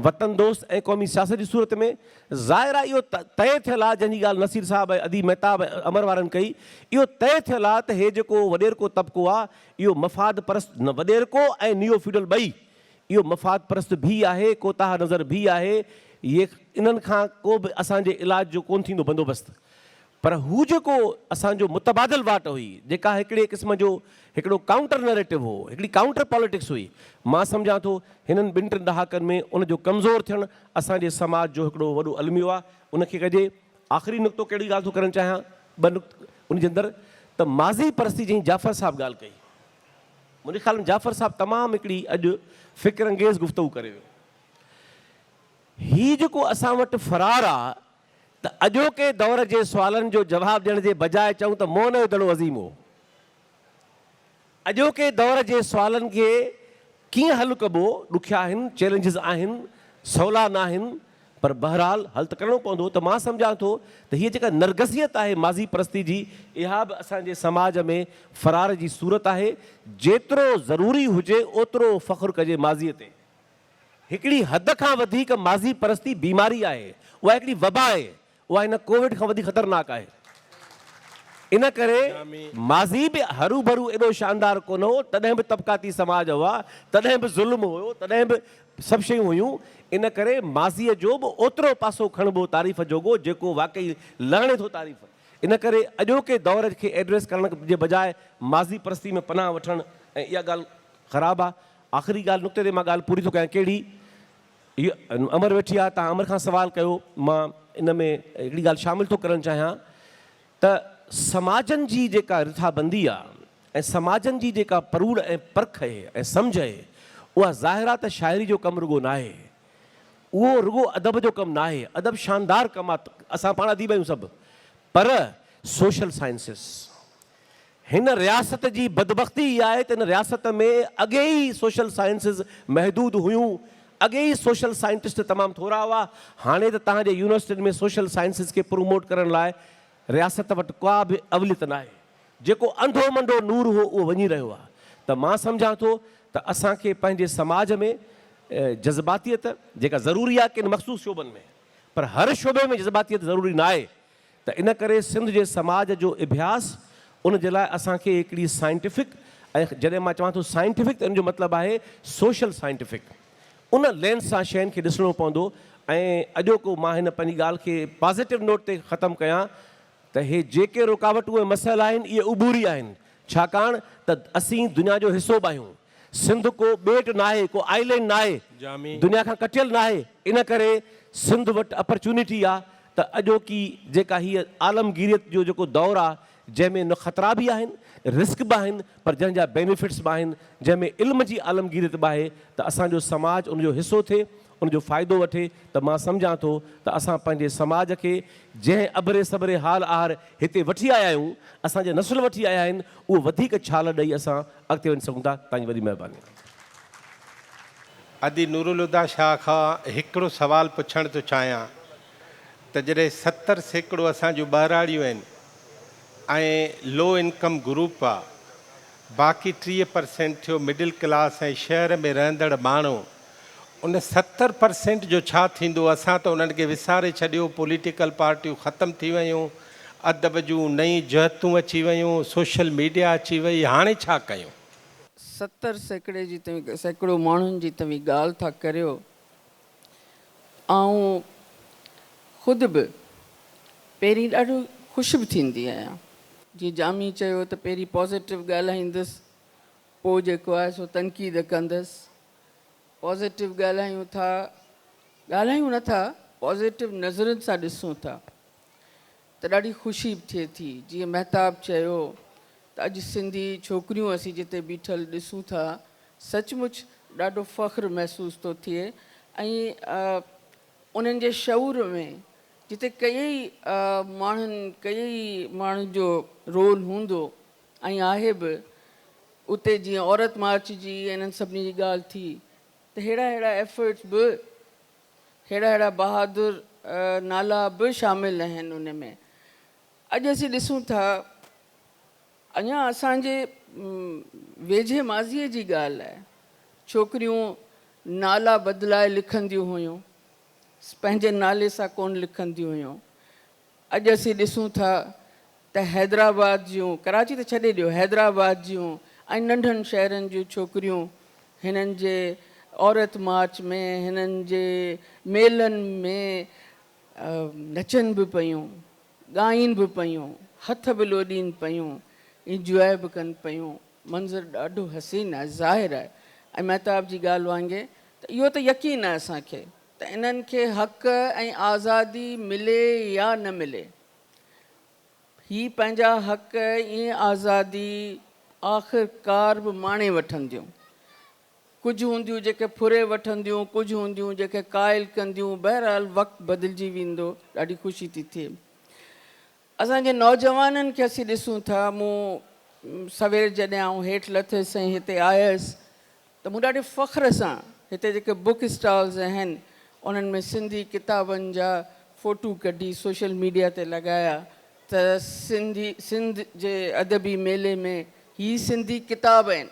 وطن دوست ۽ قومي سياست جي صورت ۾، ظاهر آهي اهو طئي ٿيل آهي جنهن جي ڳالهه نصير صاحب ۽ اديب مهتاب ۽ امر وارن ڪئي، اهو طئي ٿيل آهي ته هي جيڪو وڏيرڪو طبقو آهي اهو مفاد پرست نه وڏيرڪو ۽ نيو فيوڊل ٻئي اهو مفاد پرست به آهي، ڪوتاهه نظر به آهي، اهي انهن کان ڪو به اسان جي علاج جو ڪونه ٿيندو بندوبست. پر هو جيڪو اسان جو متبادل واٽ هئي، جيڪا هڪڙي قسم جو هڪڙو ڪائونٽر نيريٽو هو، هڪڙي ڪائونٽر پاليٽڪس هئي، مان سمجهان ٿو هنن ٻن ٽن ڏهاڪن ۾ ان جو ڪمزور ٿيڻ اسان جي سماج جو هڪڙو وڏو الميو آهي، ان کي ڪجي. آخري نقطو ڪهڙي ڳالهه ٿو ڪرڻ چاهيان، ٻه نقطا ان جي اندر ته ماضي پرستي جنهن جي جعفر صاحب ڳالهه ڪئي، منهنجي خيال ۾ جعفر صاحب تمام هڪڙي اڄ فڪر انگيز گفتگو ڪري ويو. هي جيڪو اسان وٽ فرار آ ته اڄوڪي دور جي سوالن جو جواب ڏيڻ جي بجاء چئون ته موهن جو دڙو عظيم هو. اڄوڪي دور جي سوالن کي ڪيئن حل ڪبو، ڏکيا آهن، چئلينجز آهن، سولا ناهن پر بهرحال حل ته ڪرڻو پوندو ته مان سمجهان ٿو ته هيء جيڪا نرگسيت آهي ماضي پرستي جي اها به اسان جي سماج ۾ فرار جي صورت آهي، جيترو ضروري هجي اوترو فخر ڪجي ماضيء تي. هڪڙي حد کان وڌيڪ ماضي پرستي بيماري آهي، اها هڪڙي وبا آهي، اها هن ڪووڊ کان وڌيڪ خطرناڪ آهي. ان ڪري ماضي به هروڀرو ايڏو شاندار ڪونه هو، تڏهن به طبقاتي سماج هئا، تڏهن به ظلم هيو، تڏهن به سڀ شيون هيون، ان ڪري ماضيء جو به اوترو پاسو کڻبو تعريف جوڳو جيڪو واقعي لهڻي ٿو تعريف. ان ڪري اڄوڪي دور کي ايڊريس ڪرڻ جي بجاء ماضي پرستي ۾ پناهه وٺڻ ۽ اها ڳالهه خراب آ. آخري ڳالهه نقطي تي مان ڳالهه پوري ٿو ڪيان ڪهڙي؟ هيء امر ويٺي آ، توهان امر کان سوال ڪيو، مان ان ۾ هڪڙي ڳالهه شامل ٿو ڪرڻ چاهيان ته سماجن جي جيڪا رٿابندي آ ۽ سماجن جي جيڪا پروڙ ۽ پرک اهي ۽ سمجهه اهي اها ظاهر آ ته شاعري جو ڪم رڳو ناهي. اهو رڳو ادب جو ڪم ناهي، ادب شاندار ڪم آ، اسان پاڻ اديب آهيون سڀ، پر سوشل سائنسز هن رياست جي بدبختي اها آهي ته هن رياست ۾ اڳي ئي سوشل سائنسز محدود هيون، اڳي ئي سوشل سائنٽسٽ تمام ٿورا هئا، هاڻي ته توهان جي يونيورسٽين ۾ سوشل سائنسز کي پروموٽ ڪرڻ لاء رياست وٽ ڪا به اوليت ناهي. جيڪو انڌو منڊو نور هو اهو وڃي رهيو آهي ته مان سمجهان ٿو ته اسان کي پنهنجي سماج ۾ جذباتيت جيڪا ضروري آهي ڪن مخصوص شعبن ۾ پر هر شعبي ۾ جذباتيت ضروري ناهي ته ان ڪري سنڌ جي سماج جو اڀياس ان جي لاء اسان کي هڪڙي سائنٽيفڪ ۽ جڏهن مان چوان ٿو سائنٽيفڪ ته ان جو مطلب آهي سوشل سائنٽيفڪ ان لينس سان شين کي ڏسڻو پوندو ۽ اڄوڪو مان هن پنهنجي ڳالهه کي پازيٽو نوٽ تي ختم ڪيان ته هي جيڪي رڪاوٽون ۽ مسئلا آهن اهي عبوري آهن ڇاڪاڻ ته اسين دنيا جو حصو به آهيون سنڌ ڪو ٻيٽ ناهي ڪو آئلينڊ ناهي دنيا کان ڪٽيل ناهي ان ڪري سنڌ وٽ اپرچونيٽي آ ته اڄوڪي جيڪا هيء عالمگيريت جو جيڪو دور آ جنهن ۾ نه خطرا به آهن، رسڪ به آهن پر جنهن جا بينيفٽس به آهن، جنهن ۾ علم جي عالمگيريت به آهي ته اسان جو سماج ان جو حصو ٿئي، ان جو فائدو وٺي ته مان سمجهان ٿو ته اسان پنهنجي سماج کي جنهن ابري سبري حال آهر هتي وٺي آيا آهيون، اسان جا نسل وٺي آيا آهن، اهو وڌيڪ ڇال ڏئي اسان اڳتي وڃي سگهون ٿا. توهان جي وڏي مهرباني. ادي نورالهديٰ شاهه کان هڪڙو سوال پڇڻ ٿو چاهيان ته جڏهن 70% اسان جون ٻهراڙيون آهن ۽ لو انڪم گروپ آ باقي 30% ٿيو مڊل ڪلاس ۽ شهر ۾ رهندڙ ماڻهو ان 70% جو ڇا ٿيندو اسان ته انهن کي وساري ڇڏيو پوليٽيڪل پارٽيون ختم ٿي ويون ادب جون نئين جهتون اچي ويون سوشل ميڊيا اچي وئي هاڻي ڇا ڪيون. 70 سيڪڙي جي توهين سيڪڙو ماڻهن جي توهين ڳالهه ٿا ڪريو آئون خود به پهرين ڏاڍو خوش به ٿيندي آهيان. جيئن جامي چيو ته پهرين پازيٽو ڳالهائيندس پوء جيڪو آهي سو تنقيد ڪندس. پازيٽو ڳالهايون ٿا، ڳالهايون نه ٿا، پازيٽو نظرن سان ڏسون ٿا ته ڏاڍي خوشي به ٿئي ٿي. جيئن مهتاب چيو ته اڄ سنڌي ڇوڪريون اسين جتي بيٺل ڏسون ٿا سچ مچ ڏاڍو فخر محسوس ٿو ٿئي ۽ انهن جي شعور ۾ جتي ڪيئي ماڻهن ڪيئي ماڻهن جو رول هوندو ۽ آهي به اتي جيئن عورت مارچ جي انهن سڀني جي ڳالهه ٿي ته ههڙا ههڙا ايفرٽس به ههڙا ههڙا بهادر نالا به شامل آهن ان ۾ اڄ اسين ڏسون ٿا اڃا اسان جي ويجهي ماضيء جي ڳالهه آهي، ڇوڪريون نالا بدلائي لکنديون هيون، پنهنجي نالي سان ڪونه لکنديون هيون. اڄ اسين ڏسون ٿا ته حيدرآباد جون، ڪراچي ته ڇڏي ڏيو، حيدرآباد جون ۽ ننڍن شهرن جون ڇوڪريون هنن جي عورت مارچ ۾، هنن جي ميلن ۾ نچن به پيون. ڳائين به پيون، هٿ به لوڏين پيون، انجواء به ڪن پيون، منظر ڏاڍو حسين آهي، ظاهر آهي ۽ مهتاب جي ڳالهه وانگي ته اهو ته يقين آهي اسان کي ته انهن کي حق ۽ آزادي ملي يا نه ملي هي پنهنجا حق ۽ آزادي آخرڪار به ماڻي وٺنديون. ڪجهه هونديون جيڪي ڦري وٺنديون، ڪجهه هونديون جيڪي قائل ڪنديون، بهرحال وقت بدلجي ويندو، ڏاڍي خوشي ٿي ٿئي. اسان جي نوجوانن کي اسين ڏسون ٿا، مون سوير جڏهن آئون هيٺ لٿس ۽ هتي آيس ته مون ڏاڍي فخر سان هتي جيڪي بڪ اسٽالز آهن انهن ۾ سنڌي ڪتابن جا فوٽو ڪڍي سوشل ميڊيا تي لڳايا ته سنڌي سنڌ جي ادبي ميلي ۾ هي سنڌي ڪتاب آهن.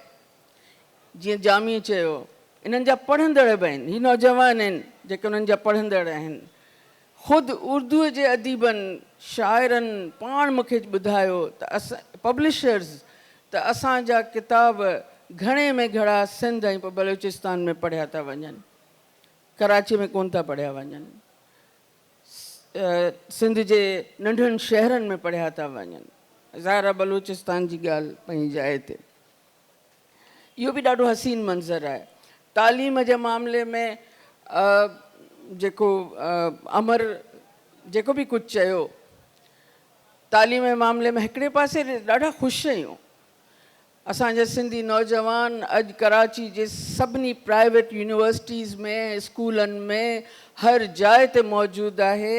جيئن جامي چيو، انهن جا پڙهندڙ به آهن، هي نوجوان آهن جيڪي انهن جا پڙهندڙ آهن. خود اردوء جي اديبن، شاعرن پاڻ مون کي ٻڌايو ته اسان پبلشرز ته اسان جا ڪتاب گهڻي ۾ گهڻا سنڌ ۽ بلوچستان ۾ پڙهيا ٿا وڃن، ڪراچيء ۾ ڪونه ٿا پڙهيا وڃن. سنڌ جي ننڍن شهرن ۾ پڙهيا ٿا وڃن. ظاهر آهي بلوچستان جي ڳالهه پنهنجي جاء تي. اهو به ڏاڍو حسين منظر آهي. تعليم جي معاملي ۾ جيڪو امر جيڪو به ڪجهه چيو، تعليم جي معاملي ۾ هڪڙي پاسي ڏاڍا خوش آهيون. اسان جا سنڌي نوجوان اڄ ڪراچي جي سڀني پرائيويٽ يونيورسٽيز ۾ اسڪولن ۾ هر جاء تي موجود آهي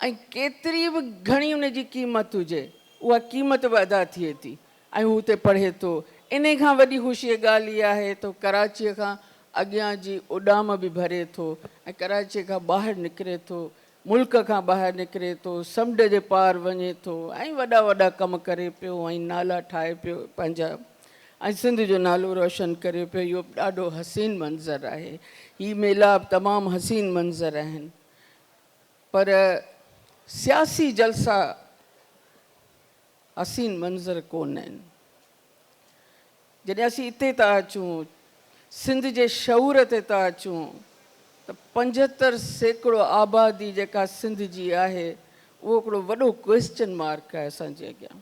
۽ ڪيتري به گهڻي ان جي قيمت هجي اها قيمت به ادا ٿئي ٿي ۽ هو اتي پڙهي ٿو. انهي کان وڏي خوشي جي ڳالهه اها آهي ته هو ڪراچيء کان اڳيان جي اڏام به ڀري ٿو ۽ ڪراچيء کان ٻاهر نڪري ٿو، ملڪ کان ٻاهر نڪري ٿو، سمنڊ جي پار وڃي ٿو ۽ وڏا وڏا ڪم ڪري پيو ۽ نالا ٺاهي پيو پنهنجا ۽ سنڌ جو نالو روشن ڪري پيو. اهو به ڏاڍو حسين منظر آهي. هي ميلا به تمام حسين منظر آهن پر سياسي جلسا حسين منظر ڪونه آهن. جڏهن اسين اتي ٿا اچون، سنڌ جي شعور تي ٿا اچون ته 75% آبادي جيڪا سنڌ جي آهي اهو هڪڙو وڏو ڪوئسچن مارڪ آهي اسان جي اڳيان.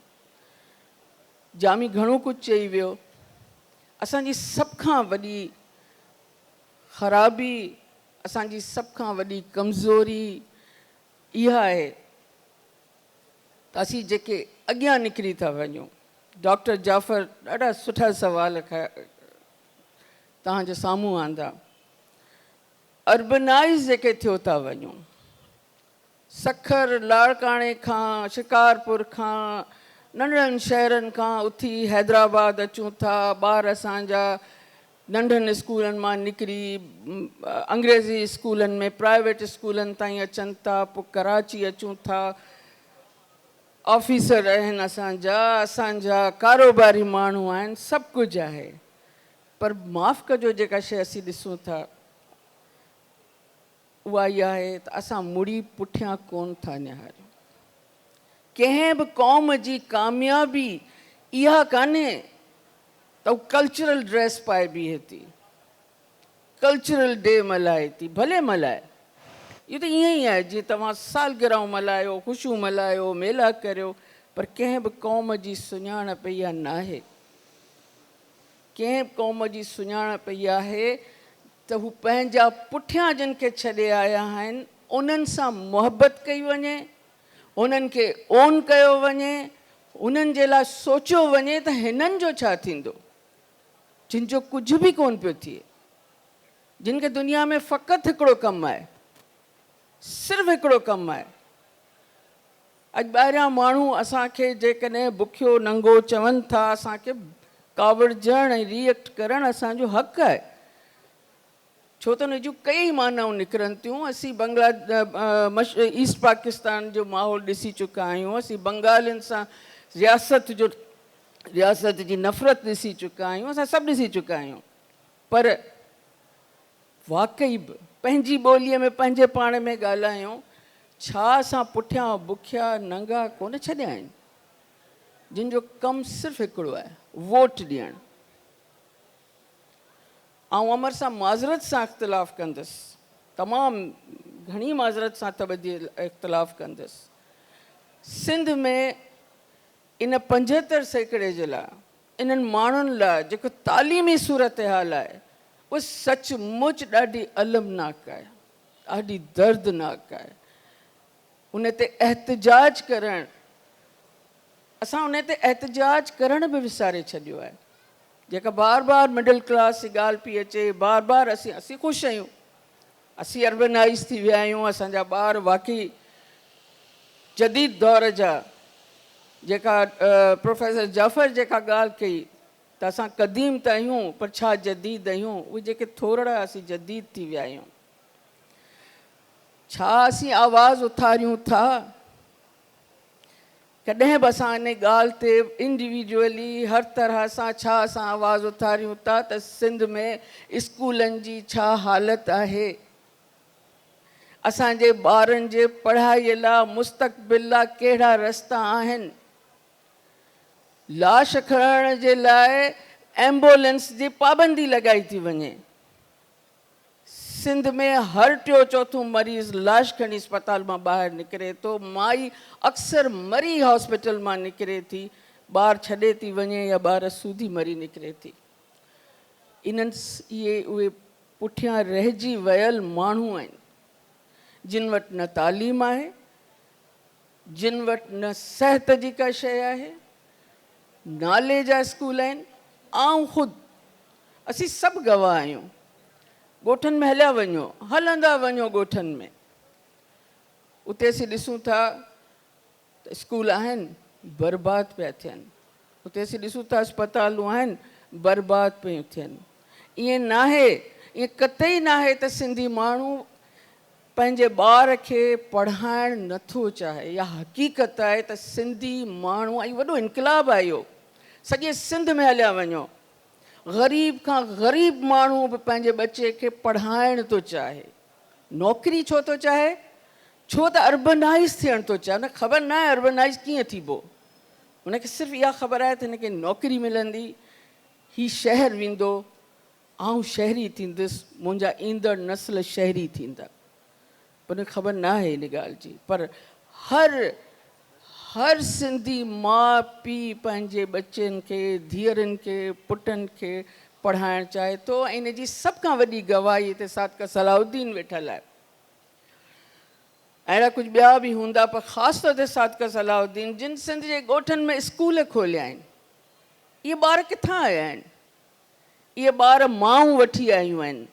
جامي گهڻو ڪجهه چئي ويو. اسان جي سڀ کان وڏي خرابي، اسان جي سڀ کان وڏي ڪمزوري اها آهي ته اسين جيڪي اڳيان نڪري ٿا وڃون. ڊاڪٽر جعفر ڏاڍا سٺا سوال توهان جي سامهون آندا. اربنائيز جيڪي ٿيو ٿا وڃون، سکر، لاڙڪاڻي کان، شڪارپور کان، ننڍڙن شهرن کان اٿي حيدرآباد اچون ٿا، ٻار اسان جا ننڍن اسڪولن مان نڪري انگريزي اسڪولن ۾ پرائيويٽ اسڪولن تائين اچن ٿا، پوء ڪراچي اچون ٿا. آفيسر آهن اسان جا، اسان جا ڪاروباري ماڻهو آهن، سڀ ڪجهه آهي پر معاف ڪجو جيڪا شيء اسين ڏسون ٿا اها اها آهي ته اسان مڙي پٺيان ڪونه ٿا نهاريون. ڪنهن به قوم جي ڪاميابي اها ڪانهي ته هو ڪلچرل ڊريس پائي بيهي ٿي، ڪلچرل ڊي ملهائي ٿي، ڀلي ملهائي، اهو ته ائين ئي آهي جيئن توهان سالگرهون ملهايو، خوشيون ملهايو، ميلا ڪريو، پر ڪنهن به قوم جي سڃاڻپ اها ناهي. ڪنهن به قوم جي سڃاڻپ اها آهي ته هو پنهنجا پٺيان جن کي ڇڏي آيا آهن، انهن سان محبت ڪئي وڃي، انهن کي اون ڪيو وڃي، انهن جي لاء سوچيو وڃي ته هنن جو ڇا ٿيندو، جن جو ڪجهه به ڪونه پيو ٿئي، جن کي دنيا ۾ فقط هڪڙو ڪم آهي، صرف هڪڙو ڪم آهي. اڄ ٻاهريان ماڻهو اسان کي جيڪڏهن بکيو ننگو چون ٿا، اسان کي ڪاوڙجڻ ۽ ري ايڪٽ ڪرڻ اسان جو حق آهي. ڇو ته ان جون ڪيئي معنائون نڪرن ٿيون. اسين بنگلا ايسٽ پاڪستان جو ماحول ڏسي چڪا آهيون، اسين بنگالين سان رياست جو رياست جي نفرت ڏسي چڪا آهيون، اسان سڀ ڏسي چڪا آهيون. پر واقعي به پنهنجي ٻوليء ۾ پنهنجي پاڻ ۾ ڳالهايون، ڇا اسان پٺيان بکيا ننگا ڪونه ڇڏيا آهن، جن جو ڪم صرف هڪڙو آهي، ووٽ ڏيڻ. آئون امر سان معذرت سان اختلاف ڪندس، تمام گهڻي معذرت سان تبدي اختلاف ڪندس. سنڌ ۾ ان 75% جي لاء، انهن ماڻهن لاء جيڪو تعليمي صورتحال آهي، اها سچ مچ ڏاڍي المناڪ آهي، ڏاڍي دردناڪ آهي. ان تي احتجاج ڪرڻ، اسان ان تي احتجاج ڪرڻ به وساري ڇڏيو آهي. جيڪا بار بار مڊل ڪلاس جي ڳالهه پئي اچي، بار بار اسين اسين خوش آهيون، اسين اربنائيز ٿي ويا آهيون، اسان جا ٻار واقعي جديد دور جا، جيڪا پروفيسر جعفر جيڪا ڳالهه ڪئي ته اسان قديم ته آهيون پر ڇا جديد آهيون، اهي جيڪي ٿورڙا اسين جديد ٿي ويا آهيون. ڇا اسين آواز اٿاريون ٿا؟ ڪڏهن به اسان ان ڳالهه تي انڊيويجوئلي هر طرح سان ڇا اسان آواز اٿاريون ٿا ته سنڌ ۾ اسڪولن جي ڇا حالت آهي؟ اسان جي ٻارن جي پڙهائي لا مستقبل لا ڪهڙا رستا آهن؟ لاش کڻڻ جي لاء ايمبولينس جي پابندي لڳائي ٿي وڃي. سنڌ ۾ هر ٽيو چوٿون مريض لاش کڻي اسپتال مان ٻاهر نڪري ٿو. مائي اڪثر مري هاسپيٽل مان نڪري ٿي، ٻار ڇڏي ٿي وڃي يا ٻار سوڌي مري نڪري ٿي. انهن اهي اهي پٺيان رهجي ويل ماڻهو آهن، جن وٽ نه تعليم آهي، جن وٽ نه صحت جي ڪا شيء آهي، نالي جا اسڪول آهن. آئون خود، اسين سڀ گواهه آهيون. ڳوٺن ۾ هليا وڃو، هلندا وڃو ڳوٺن ۾، اتي اسين ڏسون ٿا ته اسڪول آهن، برباد پيا ٿين. اتي اسين ڏسون ٿا اسپتالون آهن، برباد پيون ٿين. ائين ناهي، ائين قطعي ناهي ته سنڌي ماڻهو پنهنجي ٻار کي پڙهائڻ نه ٿو چاهي. اها حقيقت آهي ته سنڌي ماڻهو، ۽ وڏو انقلاب آهي اهو، سڄي سنڌ ۾ هليا وڃو، غريب کان غريب ماڻهو به پنهنجي ٻچي کي پڙهائڻ ٿو چاهي. نوڪري ڇو ٿو چاهي؟ ڇو ته اربنائيز ٿيڻ ٿو چاهي. هن کي خبر ناهي اربنائيز ڪيئن ٿيبو. هن کي صرف اها خبر آهي ته هن کي نوڪري ملندي، هي شهر ويندو، آئون شهري ٿيندس، منهنجا ايندڙ نسل شهري ٿيندا. پر هن کي خبر ناهي ان ڳالهه جي. پر هر هر سنڌي ماء پيء پنهنجي ٻچين کي، ڌيئرن کي، پٽن کي پڙهائڻ چاهي ٿو ۽ ان جي سڀ کان وڏي گواهي هتي صادقه صلاح الدين ويٺل آهي. اهڙا ڪجهه ٻيا به هوندا پر خاص طور تي صادقه صلاح الدين جن سنڌ جي ڳوٺن ۾ اسڪول کوليا آهن. اهي ٻار ڪٿان آيا آهن؟ اهي ٻار مائون وٺي آيون آهن،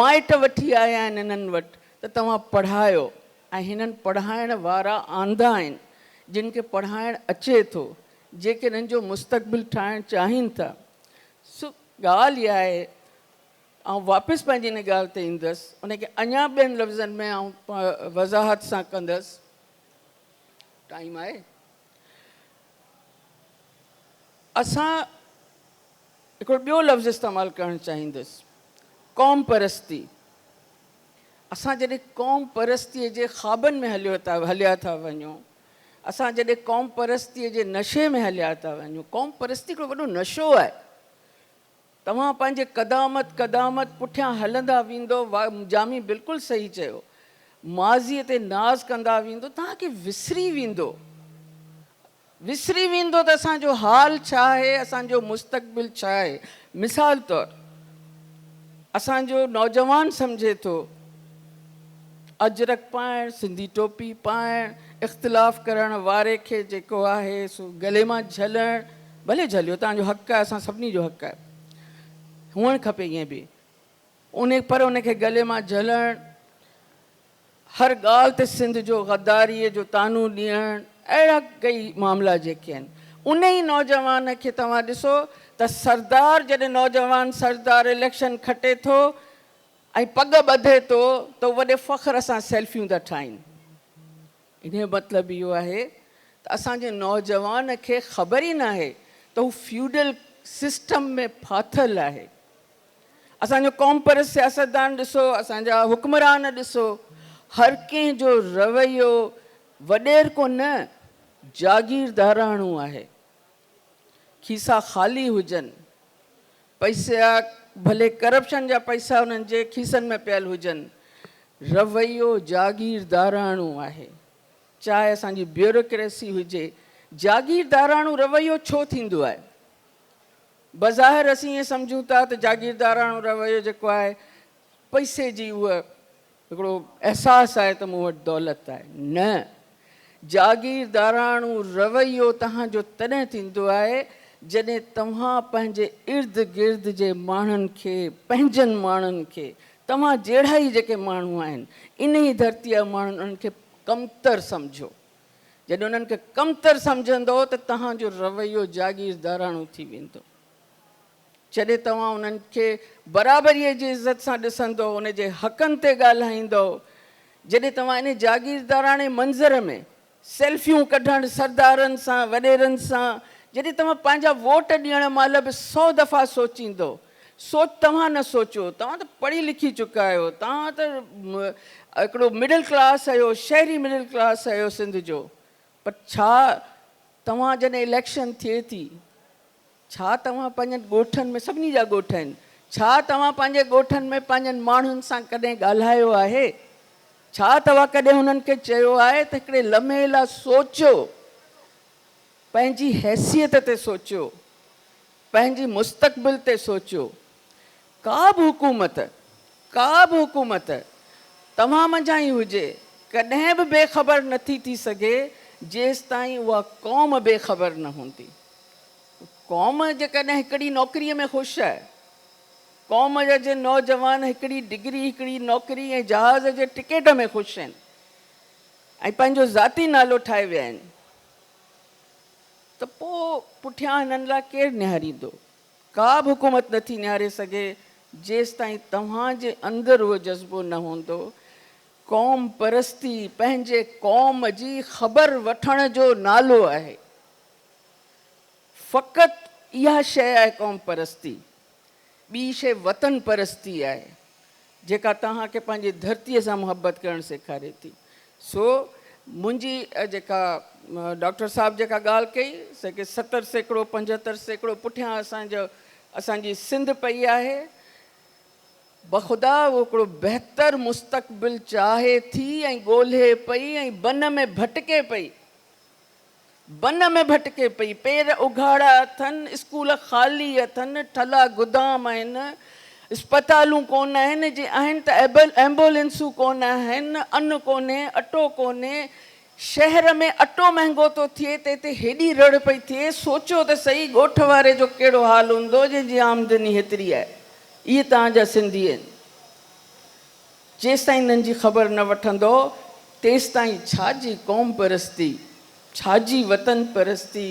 مائٽ وٺي آيا آهن هنن وٽ ته توهان پڙهايو ۽ هنن پڙهائڻ وارا آندا آهن، جن کي پڙهائڻ اچي ٿو، جيڪي هنن جو مستقبل ٺاهڻ چاهين ٿا. سو ڳالهه اها آهي، آئون واپس پنهنجي ان ڳالهه تي ايندس، ان کي اڃا ٻين لفظن ۾ آئون وضاحت سان ڪندس. ٽائيم آهي؟ اسان هڪڙو ٻيو لفظ استعمال ڪرڻ چاهيندس، قوم پرستي. اسان جڏهن قوم پرستيء جي خوابن ۾ هليو ٿا هليا ٿا وڃون، اسان جڏهن قوم پرستيء جي نشي ۾ هليا ٿا وڃون، قوم پرستي هڪڙو وڏو نشو آهي. توهان پنهنجي قدامت قدامت پٺيان هلندا ويندو، جامي بلڪل صحيح چيو، ماضيء تي ناز ڪندا ويندو، توهان کي وسري ويندو. وسري ويندو ته اسان جو حال ڇا آهي، اسان جو مستقبل ڇا آهي. مثال طور اسان جو نوجوان سمجهي ٿو اجرڪ پائڻ، سنڌي ٽوپي پائڻ، اختلاف ڪرڻ واري کي جيڪو آهي سو گلي مان جهلڻ، ڀلي جهليو توهان جو حق آهي، اسان سڀني جو حق آهي، هئڻ کپي ائين به، ان پر ان کي گلي مان جهلڻ، هر ڳالهه تي سنڌ جو غداريء جو طعنو ڏيڻ اهڙا ڪئي معاملا جيڪي آهن ان ئي نوجوان کي توهان ڏسو ته سردار جڏهن نوجوان سردار اليڪشن کٽي ٿو ۽ پڳ ٻڌي ٿو ته وڏي فخر سان سيلفيون ٿا ٺاهين ان جو مطلب اهو آهي ته اسان جي نوجوان کي خبر ئي ناهي ته هو فيوڊل سسٽم ۾ ڦاٿل آهي. اسان جو قومپرست سياستدان ڏسو، اسان جا حڪمران ڏسو، هر ڪنهن جو رويو وڏيرڪو نه جاگيرداراڻو آهي. کيسا خالي هجن، پئسا ڀلي ڪرپشن جا پئسا انهن جي کيسن ۾ پيل هجن، رويو جاگيرداراڻو آهي. چاهي اسان جي بيوروڪريسي هجي، جاگيرداراڻو رويو ڇو ٿيندو آهي؟ بظاهر اسين ائين سمجهون ٿا ته جاگيرداراڻو رويو جيڪو آهي پئسي جي اهو هڪڙو احساس آهي ته مون وٽ دولت آهي. نه، جاگيرداراڻو رويو توهان جو تڏهن ٿيندو آهي جڏهن توهان پنهنجي ارد گرد جي ماڻهن کي، پنهنجن ماڻهن کي، توهان جهڙا ئي جيڪي ماڻهو آهن، انهي ڌرتيء جا ماڻهن انهن کي ڪمتر سمجهو. جڏهن انهن کي ڪمتر سمجهندؤ ته توهان جو رويو جاگيرداراڻو ٿي ويندو. جڏهن توهان انهن کي برابريء جي عزت سان ڏسندؤ، ان جي حقن تي ڳالهائيندؤ، جڏهن توهان ان جاگيرداراڻي منظر ۾ سيلفيون ڪڍڻ سردارن سان، وڏيرن سان، جڏهن توهان پنهنجا ووٽ ڏيڻ مهل به سئو دفعا سوچيندؤ، سوچ توهان نه سوچيو، توهان ته پڙهي لکي چڪا آهيو، توهان ته هڪڙو مڊل ڪلاس آهيو، شهري مڊل ڪلاس آهيو سنڌ جو، پر ڇا توهان جڏهن اليڪشن ٿئي ٿي، ڇا توهان پنهنجن ڳوٺن ۾، سڀني جا ڳوٺ آهن، ڇا توهان پنهنجي ڳوٺن ۾ پنهنجن ماڻهن سان ڪڏهن ڳالهايو آهي؟ ڇا توهان ڪڏهن هنن کي چيو آهي ته هڪڙي لمحي لاء سوچيو، پنهنجي حيثيت تي سوچيو، پنهنجي مستقبل تي سوچيو. ڪا به حڪومت، ڪا به حڪومت توهان منجهان ئي هجي، ڪڏهن به بي خبر نٿي ٿي سگهي جيستائين اها قوم بي خبر نه هوندي. قوم جيڪڏهن هڪڙي نوڪريء ۾ خوش آهي، قوم جا جي نوجوان هڪڙي ڊگري، هڪڙي نوڪري ۽ جهاز جي ٽڪيٽ ۾ خوش آهن ۽ پنهنجو ذاتي نالو ٺاهي ويا آهن ته پوء پٺيان هنن لاء ڪير نهاريندو؟ ڪا به حڪومت نٿي نهاري سگهي جيستائين توهان جي اندر اهو جذبو نه هوندو. قوم پرستي پنهنجي قوم جي خبر وٺڻ جو نالو آهي. فقط اها شيء آهي قوم پرستي. ٻي شيء وطن پرستي آهي جيڪا توهان کي پنهنجي ڌرتيء سان محبت ڪرڻ سيکاري ٿي. سو منهنجي جيڪا ڊاڪٽر صاحب جيڪا ڳالهه ڪئي سي ڪي 70%، 75% پٺيان اسان جو اسان جي سنڌ پئي آهي. بخدا اهو هڪڙو بهتر مستقبل چاهي ٿي ۽ ڳولهي پئي ۽ بن ۾ ڀٽڪي پئي. بن ۾ ڀٽڪي پئي. پير اگهاڙا اٿن، اسڪول خالي اٿن، ٺلها گدام آهن، اسپتالون ڪونه آهن، جي آهن ته ايمبولينسون ڪونه آهن، ان ڪونهي، اٽو ڪونهي، شهر ۾ اٽو مهنگو ٿو ٿئي ته هتي هيڏي رڙ پئي ٿئي، سوچيو ته سهي ڳوٺ واري جو ڪهڙو حال هوندو جنهن جي آمدني هيتري آهي. اهي توهان جا سنڌي آهن. جيستائين انهن جي خبر نه وٺندؤ، تيستائين ڇا جي قوم پرستي، ڇا جي وطن پرستي،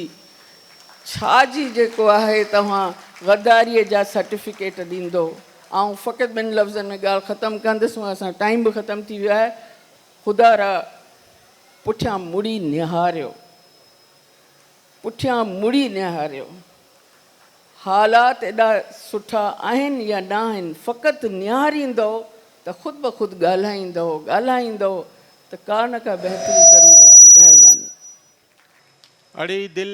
ڇا جي جيڪو آهي توهان غداريء جا سرٽيفڪيٽ ڏيندؤ. آئون فقط ٻن لفظن ۾ ڳالهه ختم ڪندس، هونء اسان جو ٽائيم به ختم ٿي ويو آهي. خدارا پٺيان مڙي نهاريو، پٺيان مڙي نهاريو. حالات ايڏا سٺا آهن يا ناهن، فقط نهاريندؤ ته خود بخود ڳالهائيندؤ، ڳالهائيندؤ ته ڪا نه ڪا بهتري ضرور ايندي. مهرباني. اڙي دل،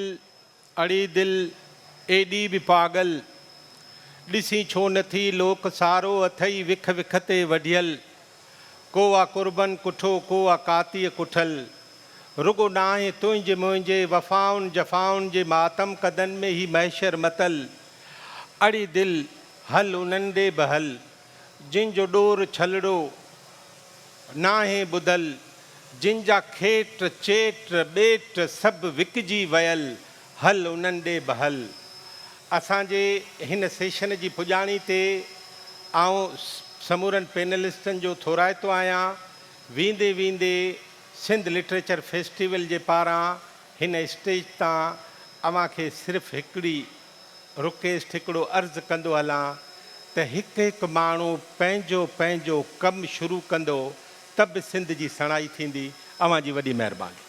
اڙي دل، ايڏي به پاڳل، ڏسين ڇو نه ٿي لوڪ سارو اٿئي وک وک تي وڍيل، ڪو آ قربن ڪٺو ڪو آ ڪاتيء ڪٺل، رڳو ناهي تنهنجي منهنجي وفائن جفائن جي ماتم قدن ۾ هي محشر متل، اڙي دل هل انهن ڏي به هل، جن جو ڏور ڇلڙو ناهي ٻڌل، جن جا کيٽ چيٽ ٻيٽ سڀ وڪجي ويل، هل انهن ڏي به هل. اسان جي هن سيشن جي پڄاڻي تي آئون سمورن پينلسٽن جو ٿورائتو آهيان. ويندي ويندي سنڌ لٽريچر فيسٽيول جي پاران هن اسٽيج تان اوهان کي صرف هڪڙي رڪيسٽ هڪڙو عرض ڪندو هلان ته هڪ هڪ ماڻهو پنهنجو پنهنجو ڪم شروع ڪندو ته به سنڌ جي سڻائي ٿيندي. اوهان جي وڏي مهرباني.